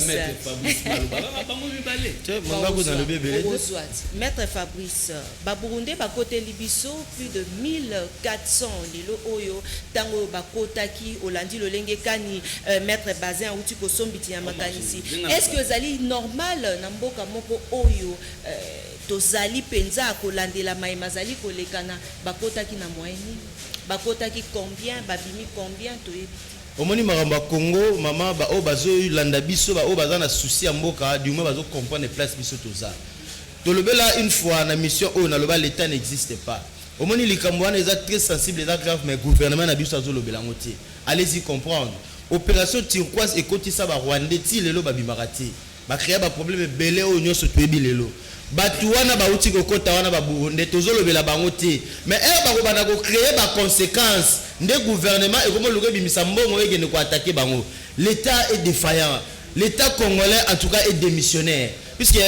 Maître Fabrice, Baburundais bakoteli biso plus de 1400 lelo oyo. Ntango bakotaki, olandi lolenge kani maître Bazin auti kosombiti ya makanisi. Est ce que ezali normal na mboka moko oyo tozali mpenza kolandela mayema azali kolekana? Bakotaki na moyen nini? Bakotaki combien? Babimi combien? Toyebi te. Omoni makambo ya Congo, mama. Baoyo bazolanda biso, baoyo baza na souci ya mboka, du moins bazocomprendre place biso toza. Tolobela une fois na mission oyo, naloba l'état n'existe pas. Omoni likambo wana eza très sensible, eza grave, mais gouvernement na biso azolobela yango te. Allez-y comprendre. Opération Turquoise ekotisa Barwandais ti lelo babimaka te, bacréa baproblème ebele oyo nyonso toyebi lelo. Bato wana bauti kokɔta wana, Baburundais, tozolobela bango te. Mais ere bakobanda kocréer baconséquence nde gouvernement ekoma oluka ebimisa mbongo, ekende koattaquer bango. L'état est défaillant. L'état congolais, en tout cas, est démissionnaire, puisque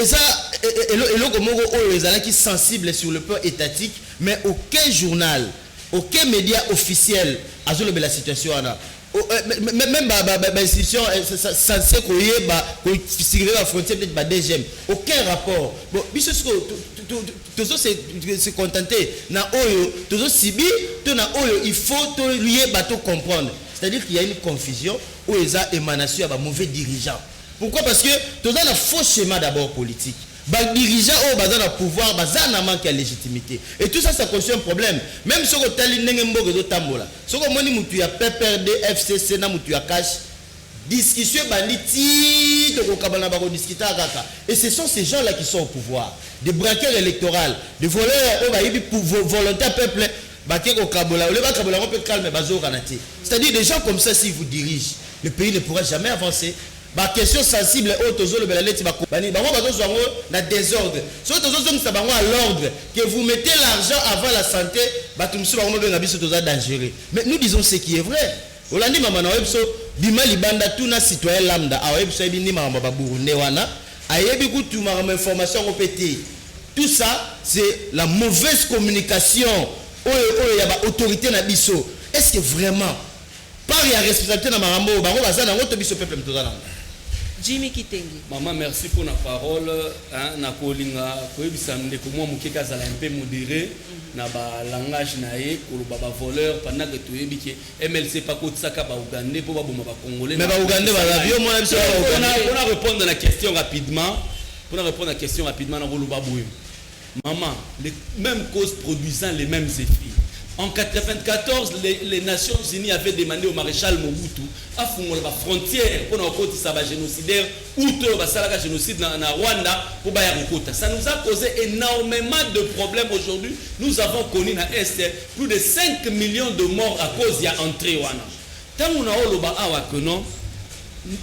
Eza eloko moko oyo ezalaki sensible sur le plan étatique, mais aucun journal, aucun média officiel azolobela situation wana. Même bainstitution censé koyeba kosurveiller bafrontière, peut-être ba DGM, aucun rapport. Bon, biso sikoyo tozo se contenter na oyo tozosubir to na oyo il faut toyeba, to comprendre. C'est-à-dire qu'il y a une confusion oyo eza émanation ya bamauvais dirigeants. Pourquoi? Parce que toza na faux schéma d'abord politique. Badirigeant oyo baza na pouvoir baza na manque ya légitimité et tout ça, ça constitue un problème. Même soki otali ndenge mboka ezotambola, soki omoni mutu ya PPRD, FCC na mutu ya CACH, discussion ebandi ti tokokabana, bakodiskutaka kaka. Et ce sont ces gens là qui sont au pouvoir, des braqueurs électoraux, des voleurs oyo bayibi volonté ya peuple. Bake kokabola, ole bakabola yango mpe calme, bazokana te. C'est-à-dire, des gens comme ça, s'ils vous dirigent, le pays ne pourra jamais avancer. Baquestion sensible oyo tozolobela neti bango bazozwa yango na désordre. Soki tozozongisa bango à l'ordre, que vous mettez l'argent avant la santé, bato mosusu bango mobenga biso toza dangereux, mais nous disons ce qui est vrai. Olandi mama na oyebi biso, bima libanda, tuna citoyen lambda, aoyebi biso, ayebi nini makambo ya baburundais wana, ayebi kutu makambo information yango mpe te. Tout ça, c'est la mauvaise communication oyo ya baautorité na biso. Est ce que vraiment part ya responsabilité na makambo oyo bango baza nango to biso peuple toza nango? Jimmy Kitenge. Mama, merci pour la parole, hein. Nakolinga koyebisa ndeko mwa moke kazala un peu modéré na balangage na ye, koloba bavoleur pendant que toyebi ke MLC pakotisaka baugandais mpo baboma bacongolais. Mais baugandais baza yo mona biso. Mpona répondre na question rapidement, mpona répondre na question rapidement, nakoloba boye, maman: les mêmes causes produisant les mêmes effets. En 94, les Nations Unies avaient demandé au maréchal Mobutu afungola bafrontière mpona kokotisa bagénocidaire hutu oyo basalaka génocide na Rwanda mpo baya kokota. Ça nous a causé énormément de problèmes. Aujourd'hui, nous avons connu na Est plus de 5 millions de morts à cause ya entrée wana. Ntango na oloba awa que non,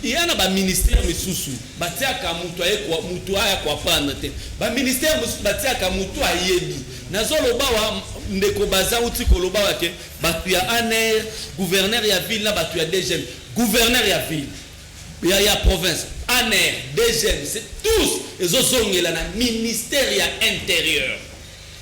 ya na baministère misusu batiaka mutu aye, mutu aya koapprendre te. Baministère mosusu batiaka mutu ayebi. Nazoloba wa ndeko baza uti koloba wa ke bato ya ANR, gouverneur ya ville na bato ya DGM, gouverneur ya ville, ya province, ANR, DGM, c'est tous ezozongela na ministère ya Intérieur.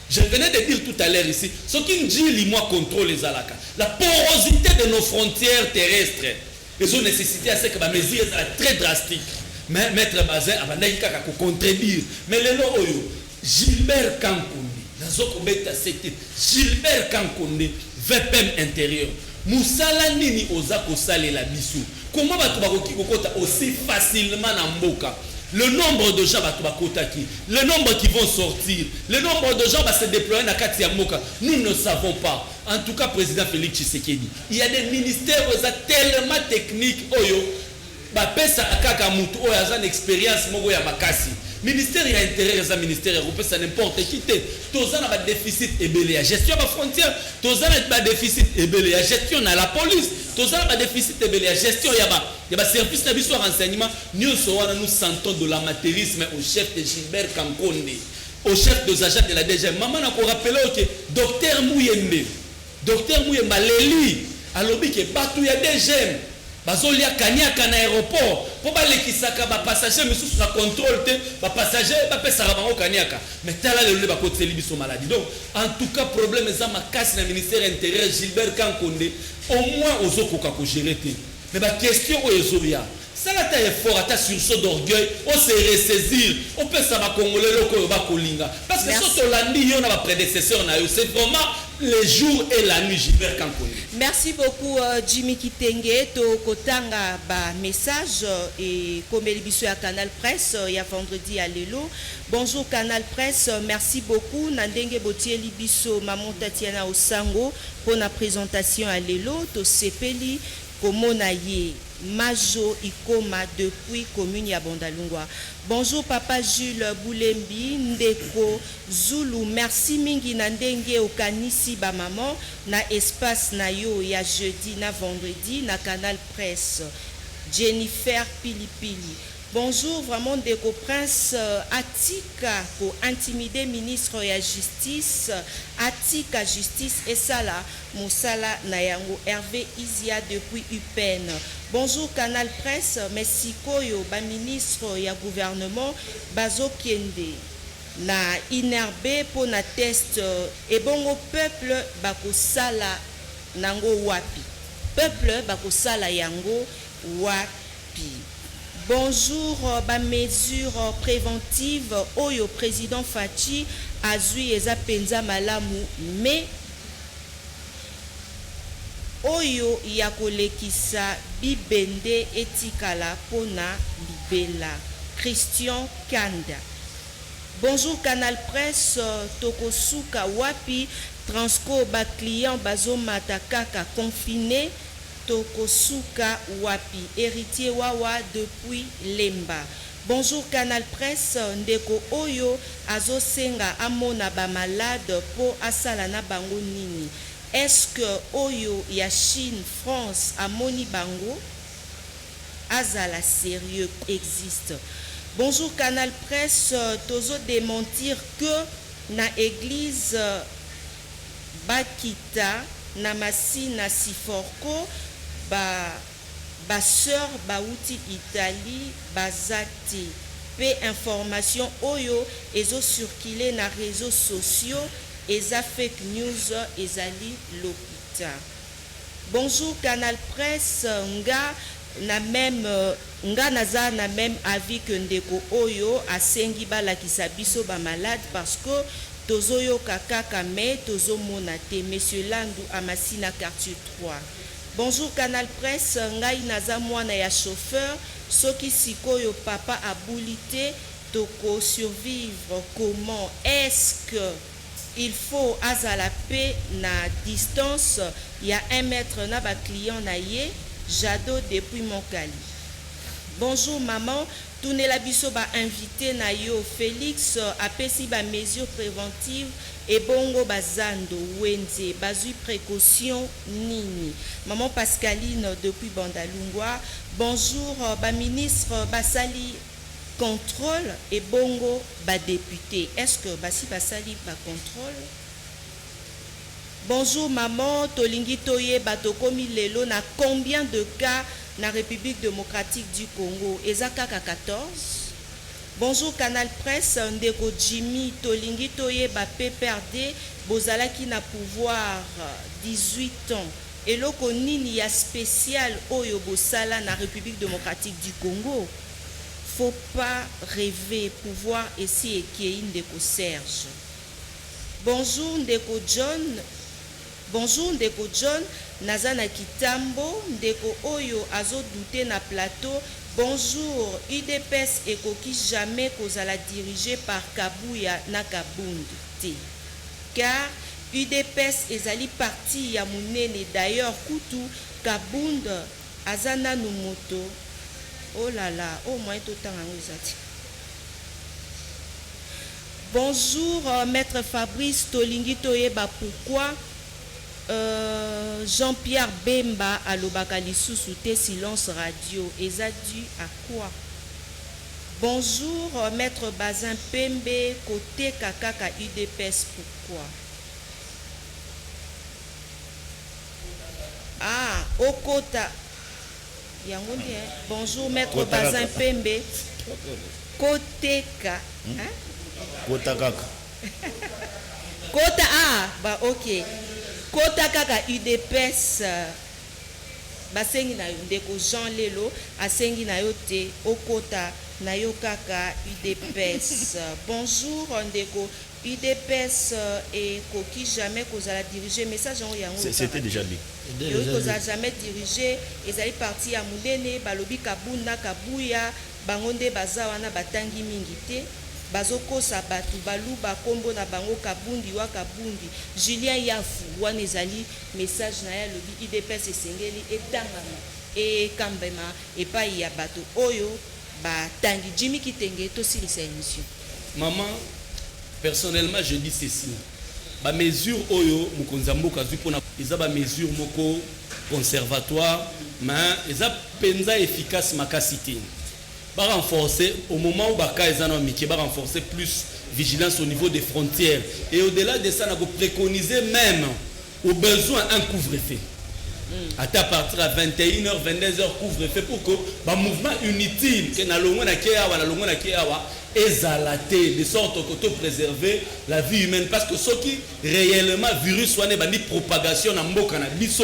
Je venais de dire tout à l'heure ici, ce qui dit moi contrôle ezalaka, la porosité de nos frontières terrestres ezonécessité à ce que bamesure ezala très drastique. Mais maître Bazin abandaki kaka kocontredire. Mais lelo oyo, Gilbert Kankonde, nazokobeta sete, Gilbert Kankonde, VPM Intérieur, mosala nini oza kosalela biso? Comment bato bakoki kokota aussi facilement na mboka? Le nombre de gens bato bakotaki, le nombre qui vont sortir, le nombre de gens va se déployer na kati ya mboka, nous ne savons pas. En tout cas, président Félix Tshisekedi, il y a des ministères oyo eza tellement technique, oyo bapesaka kaka mutu oyo aza na expérience moko ya makasi. Ministère ya Intérieur eza ministère ya kopesa n'importe qui te. Toza na badéficit ebele ya gestion ya bafrontière, toza na badéficit ebele ya gestion na la police, toza na badéficit ebele ya gestion ya baservice na biso ya renseignement. Nyonso wana, nous sentons de l'amateurisme au chef de Gilbert Kankonde, au chef des agents de la DGM. Mama, na korappeler oke docteur Muyembe, docteur Muyembe aleli, alobi ke bato ya DGM bazolia kaniaka na aéroport mpo balekisaka bapassager misusu na contrôle te. Bapassager bapesaka bango kaniaka. Mais tala lelo nde bakotiseli biso maladie. Donc en tout cas, problème eza makasi na ministère Intérieur. Gilbert Kankonde, au moins ozokoka kogérer te, mais baquestion oyo ezoya, sala ata effort, ata sursaut d'orgueil, ose ressaisir, opesa bakongolais eloko oyo bakolinga, parce que so tolandi yo na baprédécesseur na yo, c'est vraiment le jour et la nuit, Gilbert Kankonde. Merci beaucoup, Jimmy Kitenge. Tokotanga ba message ekomeli biso ya Canal Presse ya vendredi ya lelo. Bonjour Canal Presse, merci beaucoup na ndenge botieli biso Maman Tatiana Osango pour la présentation ya lelo. Tosepeli komona ye. Majo Ikoma depuis commune ya Bandalungwa. Bonjour papa Jules Boulembi, Ndeko Zulu, merci mingi na ndenge okanisi ba maman na espace na yo ya jeudi na vendredi na Canal Presse. Jennifer Pilipili. Bonjour, vraiment ndeko Prince atika ko intimider ministre ya justice, atika justice esala mosala na yango. Hervé Izia depuis UPN. Bonjour Canal Presse, mais sikoyo ba ministre ya gouvernement bazokende na INRB mpo na test, ebongo peuple bakosala nango wapi? Peuple bakosala yango wapi? Bonjour, ba mesures préventives oyo président Fatshi azwi eza penza malamu, mais oyo ya kolekisa bibende etikala mpona libela. Christian Kanda. Bonjour Canal Presse, tokosuka wapi? Transco ba client bazomata kaka confiné, tokosuka wapi? Héritier Wawa depuis Lemba. Bonjour Canal Presse, ndeko oyo azosenga amona ba malade po asala na bango nini? Est-ce que oyo ya Chine, France amoni bango? Azala sérieux existe. Bonjour Canal Presse, tozo démentir que na église bakita na Masina Siforco ba ba sœur bauti Italie baza te. Pe information oyo ezo circuler na réseaux sociaux eza fake news, ezali lokuta. Bonjour Canal Presse, nga na même nga naza na même avis que ndeko oyo asengi balakisa biso ba malade, parce que tozoyoka kaka mais tozomona te. Monsieur Landu Amasina, quartier 3. Bonjour Canal Presse, ngai naza mwana ya chauffeur, soki sikoyo papa abuli te, toko survivre comment? Est-ce que il faut azala pe na distance ya 1 mètre na ba client na ye? Jado depuis Monkali. Bonjour maman, tunela biso ba invité na yo. Félix apesi ba mesures préventives, ebongo bazando, wenze bazwi précaution nini? Maman Pascaline depuis Bandalungwa. Bonjour, ba ministre basali contrôle, ebongo ba député, est-ce que basi basali ba contrôle? Bonjour maman, tolingi toyeba tokomi lelo na combien de cas na République démocratique du Congo? Eza kaka 14? Bonjour Canal Presse, ndeko Jimmy, tolingi toyeba PPRD bozalaki na pouvoir 18 ans, eloko nini ya spécial oyo bosala na République démocratique du Congo? Faut pas rêver, pouvoir esi ekei. Ndeko Serge. Bonjour ndeko John. Bonjour ndeko John, naza na Kitambo. Ndeko oyo azodouter na plateau, bonjour, UDPS ekoki jamais kozala dirigé par Kabuya na Kabund te, car UDPS ezali parti ya monene. D'ailleurs kutu Kabund aza nanu moto. Oh là là, au moins totanga yango eza te. Bonjour maître Fabrice, tolingi toyeba pourquoi Jean-Pierre Bemba alobaka lisusu te, silence radio, eza dû à quoi? Bonjour maître Bazin Pembe, koteka kaka UDPS pourquoi? Ah, okota yango nde, hein? Bonjour maître Kota Bazin kaka. Pembe, koteka, hein? Kota kaka. Kota, ah ba ok, kota kaka UDPS. Basengi na yo, ndeko Jean Lelo asengi na yo te okota na yo kaka UDPS. Bonjour ndeko, UDPS ekoki jamais kozala dirigé, message yango yango. C'était déjà dit. Ekoki kozala jamais dirigé, ezali parti ya monene. Balobi Kabunda, Kabuya, bango nde baza wana, batangi mingi te, bazokosa bato baluba nkombo na bango Kabundi wa Kabundi. Julien Yafu, wana ezali message na ye, alobi UDPS esengeli etangama, ekambema epai ya bato oyo batangi. Jimmy Kitenge, tosilisa émission. Maman, personnellement je dis ceci: bamesure oyo mokonzi ya mboka azwi mpona eza bamesure moko conservatoire, mais eza mpenza efficace makasi te. Ba renforcer au moment où ba cas eza na mike, ba renforcer plus vigilance au niveau des frontières. Et au-delà de ça, nako préconiser même au besoin un couvre-feu. Ata partir à 21h, 22h couvre-feu pour que ba mouvement inutile que na longwe na ke awa, na longwe na ke awa ezala te, de sorte que to préserver la vie humaine, parce que soki réellement virus wana ebandi propagation na mboka na biso,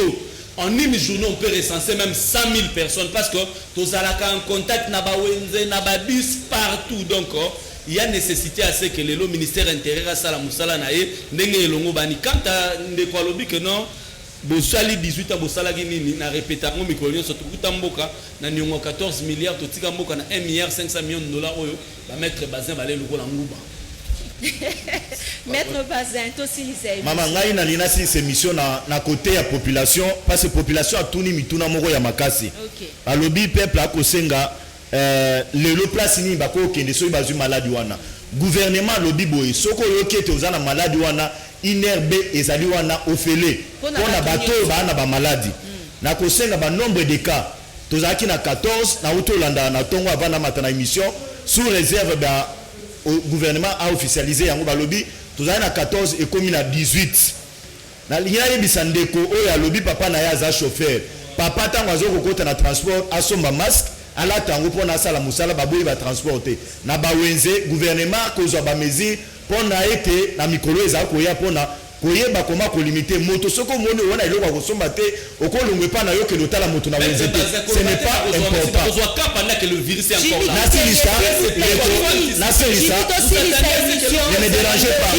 en une journée on peut recenser même 100 000 personnes, parce que tozalaka en contact na bawenze, na babus, partout. Donc oh, il y a nécessité à ce que lelo ministère intérieur asala mosala na ye ndenge elongo bani. Quant à ndeko alobi que non, bosali 18 ans, bosalaki nini? Na répéta yango mikolo nyonso, tokuta mboka na niongo 14 milliards, totika mboka na 1 milliard 500 millions de dollars oyo bamaître Bazin bale lokola nguba. Maître Bazin, tosilisa. Mama, ngai nalingi nasilisa émission na côté ya population, parce que population atuni mituna moko ya makasi. Alobi peuple akosenga lelo place nini bakokende soki bazwi maladi wana. Gouvernement alobi boye: soki oyoki ete oza na maladi wana, INRB ezali wana ofele mpona mpona bato bato oyo nyonso. Baa na bamaladi. Nakosenga banombre de cas, tozalaki na 14, nauti olanda na ntongo avant namata na émission, sous réserve ba gouvernement a officialisé yango, balobi tozali na 14, ekomi na 18. Nalingi nayebisa ndeko oyo alobi papa na ye aza chauffeur, papa ntango aza kokota na transport asomba masque, alata yango mpona asala mosala. Baboyi batransport te na bawenze. Gouvernement kozwa bamesure mpona ete na mikolo ezala koya mpona koyeba koma kolimite moto. Soki omoni owana eloko ya kosomba te, okolongwa epa na yo, kende otala moto na wenze te, ce n'est pas important. Kozwa cas pendant que le virus est encore là. Nasilisa, ndeko, nasilisa. Ne me dérangez pas,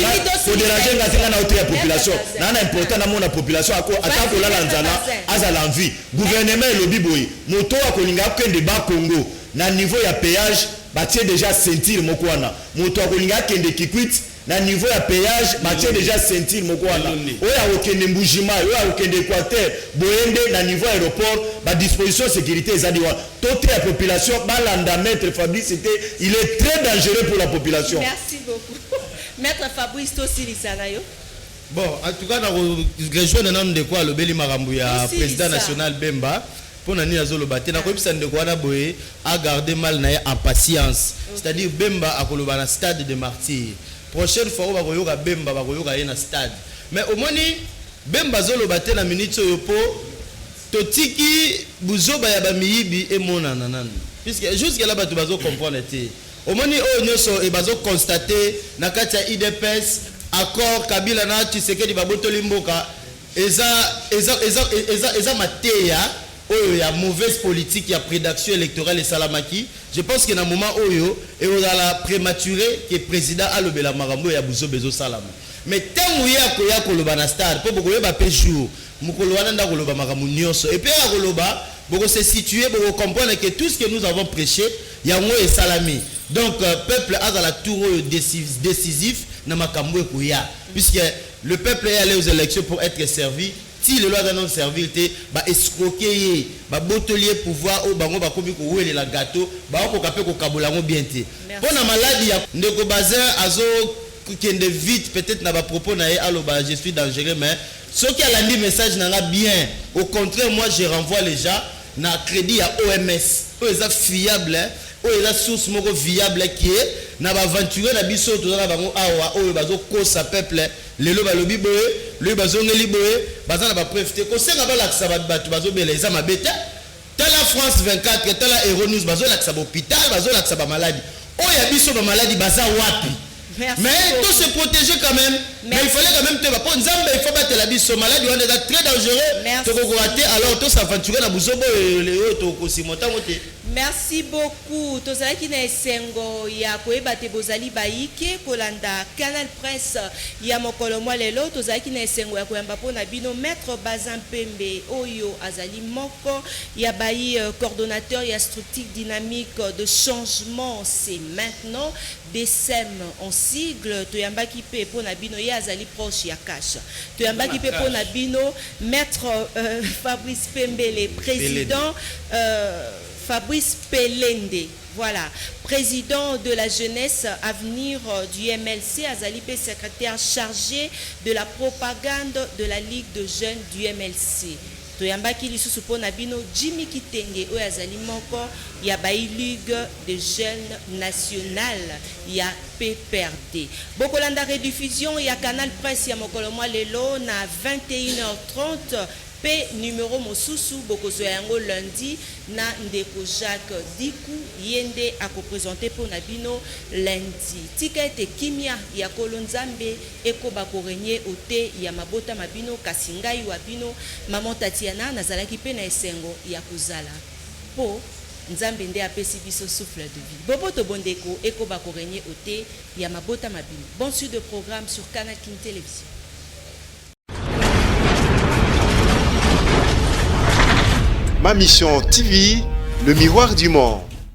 kodéranger nga te. Nga na ote ya population naa na important namona population ako ata kolala nzala, azala en vie. Gouvernement elobi boye: moto oyo akolinga akende Bakongo, na niveau ya péage batie déjà ceinture moko wana. Moto akolinga akende Kikwit, na niveau ya péage batie déjà ceinture moko wana. Oyo akokende Mbujimai, oyo akokende Équateur, boye nde na niveau aéroport badisposition sécurité ezali wana. Tote ya population balanda maître Fabrice te, il est très dangereux pour la population. Merci beaucoup, maître Fabrice. Tosilisa na yo. Bon, en tout cas nakorejoindre nano ndeko alobeli makambo ya Tosilisa. président national Bemba. Mpo na nini azoloba te? Nakoyebisa ndeko wana boye: agarde mal na ye en patience, c'est-à-dire Bemba akoloba na Stade de Martyr. Prochaine fois oyo bakoyoka Bemba, bakoyoka ye na stade. Mais omoni, Bemba azoloba te na minute oyo mpo totiki buzoba ya bamiyibi emonana nanu, puisque jusque là bato bazocomprendre te. Omoni oyo nyonso e bazoconstate na kati ya UDPS, accord Kabila na Tshisekedi, babotoli mboka, eza mateya oyo ya mauvaise politique ya prédaction électorale esalamaki. Je pense que na moment oyo ekozala prématuré ke président alobela makambo oyo ya buzoba ezosalama. Mais ntango ye akoya koloba na stade, mpo bokoyeba mpe jour mokolo wana nde akoloba makambo nyonso. Et puis akoloba, bokose situer, bokocomprendre que tout ce que nous avons prêché, yango esalami. Donc peuple azala tour oyo décisif na makambo ekoya, puisque le peuple est allé aux élections pour être servi. Ti lelo aza non servir te, baescroke ye, babotoli ye pouvoir oyo bango bakomi kowelela gâteau, baokoka mpe kokabola yango bien te. Mpo na maladi ya ndeko Bazin, azokende vite peut-être na bapropos na ye, aloba je suis dangereux, mais soki alandi message na nga bien, au contraire, moi je renvoie les gens na crédit ya OMS oyo eza fiable, oyo eza source moko viable kie na baaventurier na biso toza na bango awa oyo bazokosa peuple. Lelo balobi boye, lobi bazongeli boye, baza na bapreuve te. Kosenga balakisa bato bazobela eza mabe te. Tala France 24, tala Euronews, bazolakisa bahôpital, bazolakisa bamaladi. Oyo ya biso bamaladi baza wapi? Merci Mais beaucoup. to se protéger quand même. Mais il fallait quand même te po Nzambe, il faut batela biso. Maladi wana eza très dangereux. Merci. Tokokoka te alors tos'aventure na buzoba oyo oyo tokosima ntango te. Merci beaucoup. Tozalaki na esengo ya koyeba te bozali bayike kolanda Canal Presse ya mokolo mwa lelo. Tozalaki na esengo ya koyamba mpo na bino maître Bazin Pembe, oyo azali moko ya bayi coordonnateur ya structure Dynamique de changement, c'est maintenant, DCM en sigle. Toyambaki mpe mpo na bino, ye azali proche ya CACH. Toyambaki mpe mpo na bino maître Fabrice Pembele, président Fabrice Pelende, voilà, président de la jeunesse Avenir du MLC, azali mpe secrétaire chargé de la propagande de la Ligue de jeunes du MLC. Toyambaki lisusu mpo na bino Jimmy Kitenge oyo azali moko ya bayi Ligue de Jeunes Nationale ya PPRD. Bokolanda rediffusion ya Canal Presse ya mokolo mwa lelo na 21h30 mpe numero mosusu bokozwa yango lundi na ndeko Jacques Diku, ye nde ako presenter mpo na bino lundi. Tika ete kimia ya Nkolo Nzambe ekoba ko regner ote ya mabota ma bino, kasi ngai wa bino Maman Tatiana nazalaki mpe na esengo ya kozala mpo Nzambe nde apesi biso souffle de vie. Boboto bondeko ekoba ko regner ote ya mabota ma bino. Bonne suite de programme sur Canal Kin Television. Ma Mission TV, le miroir du monde.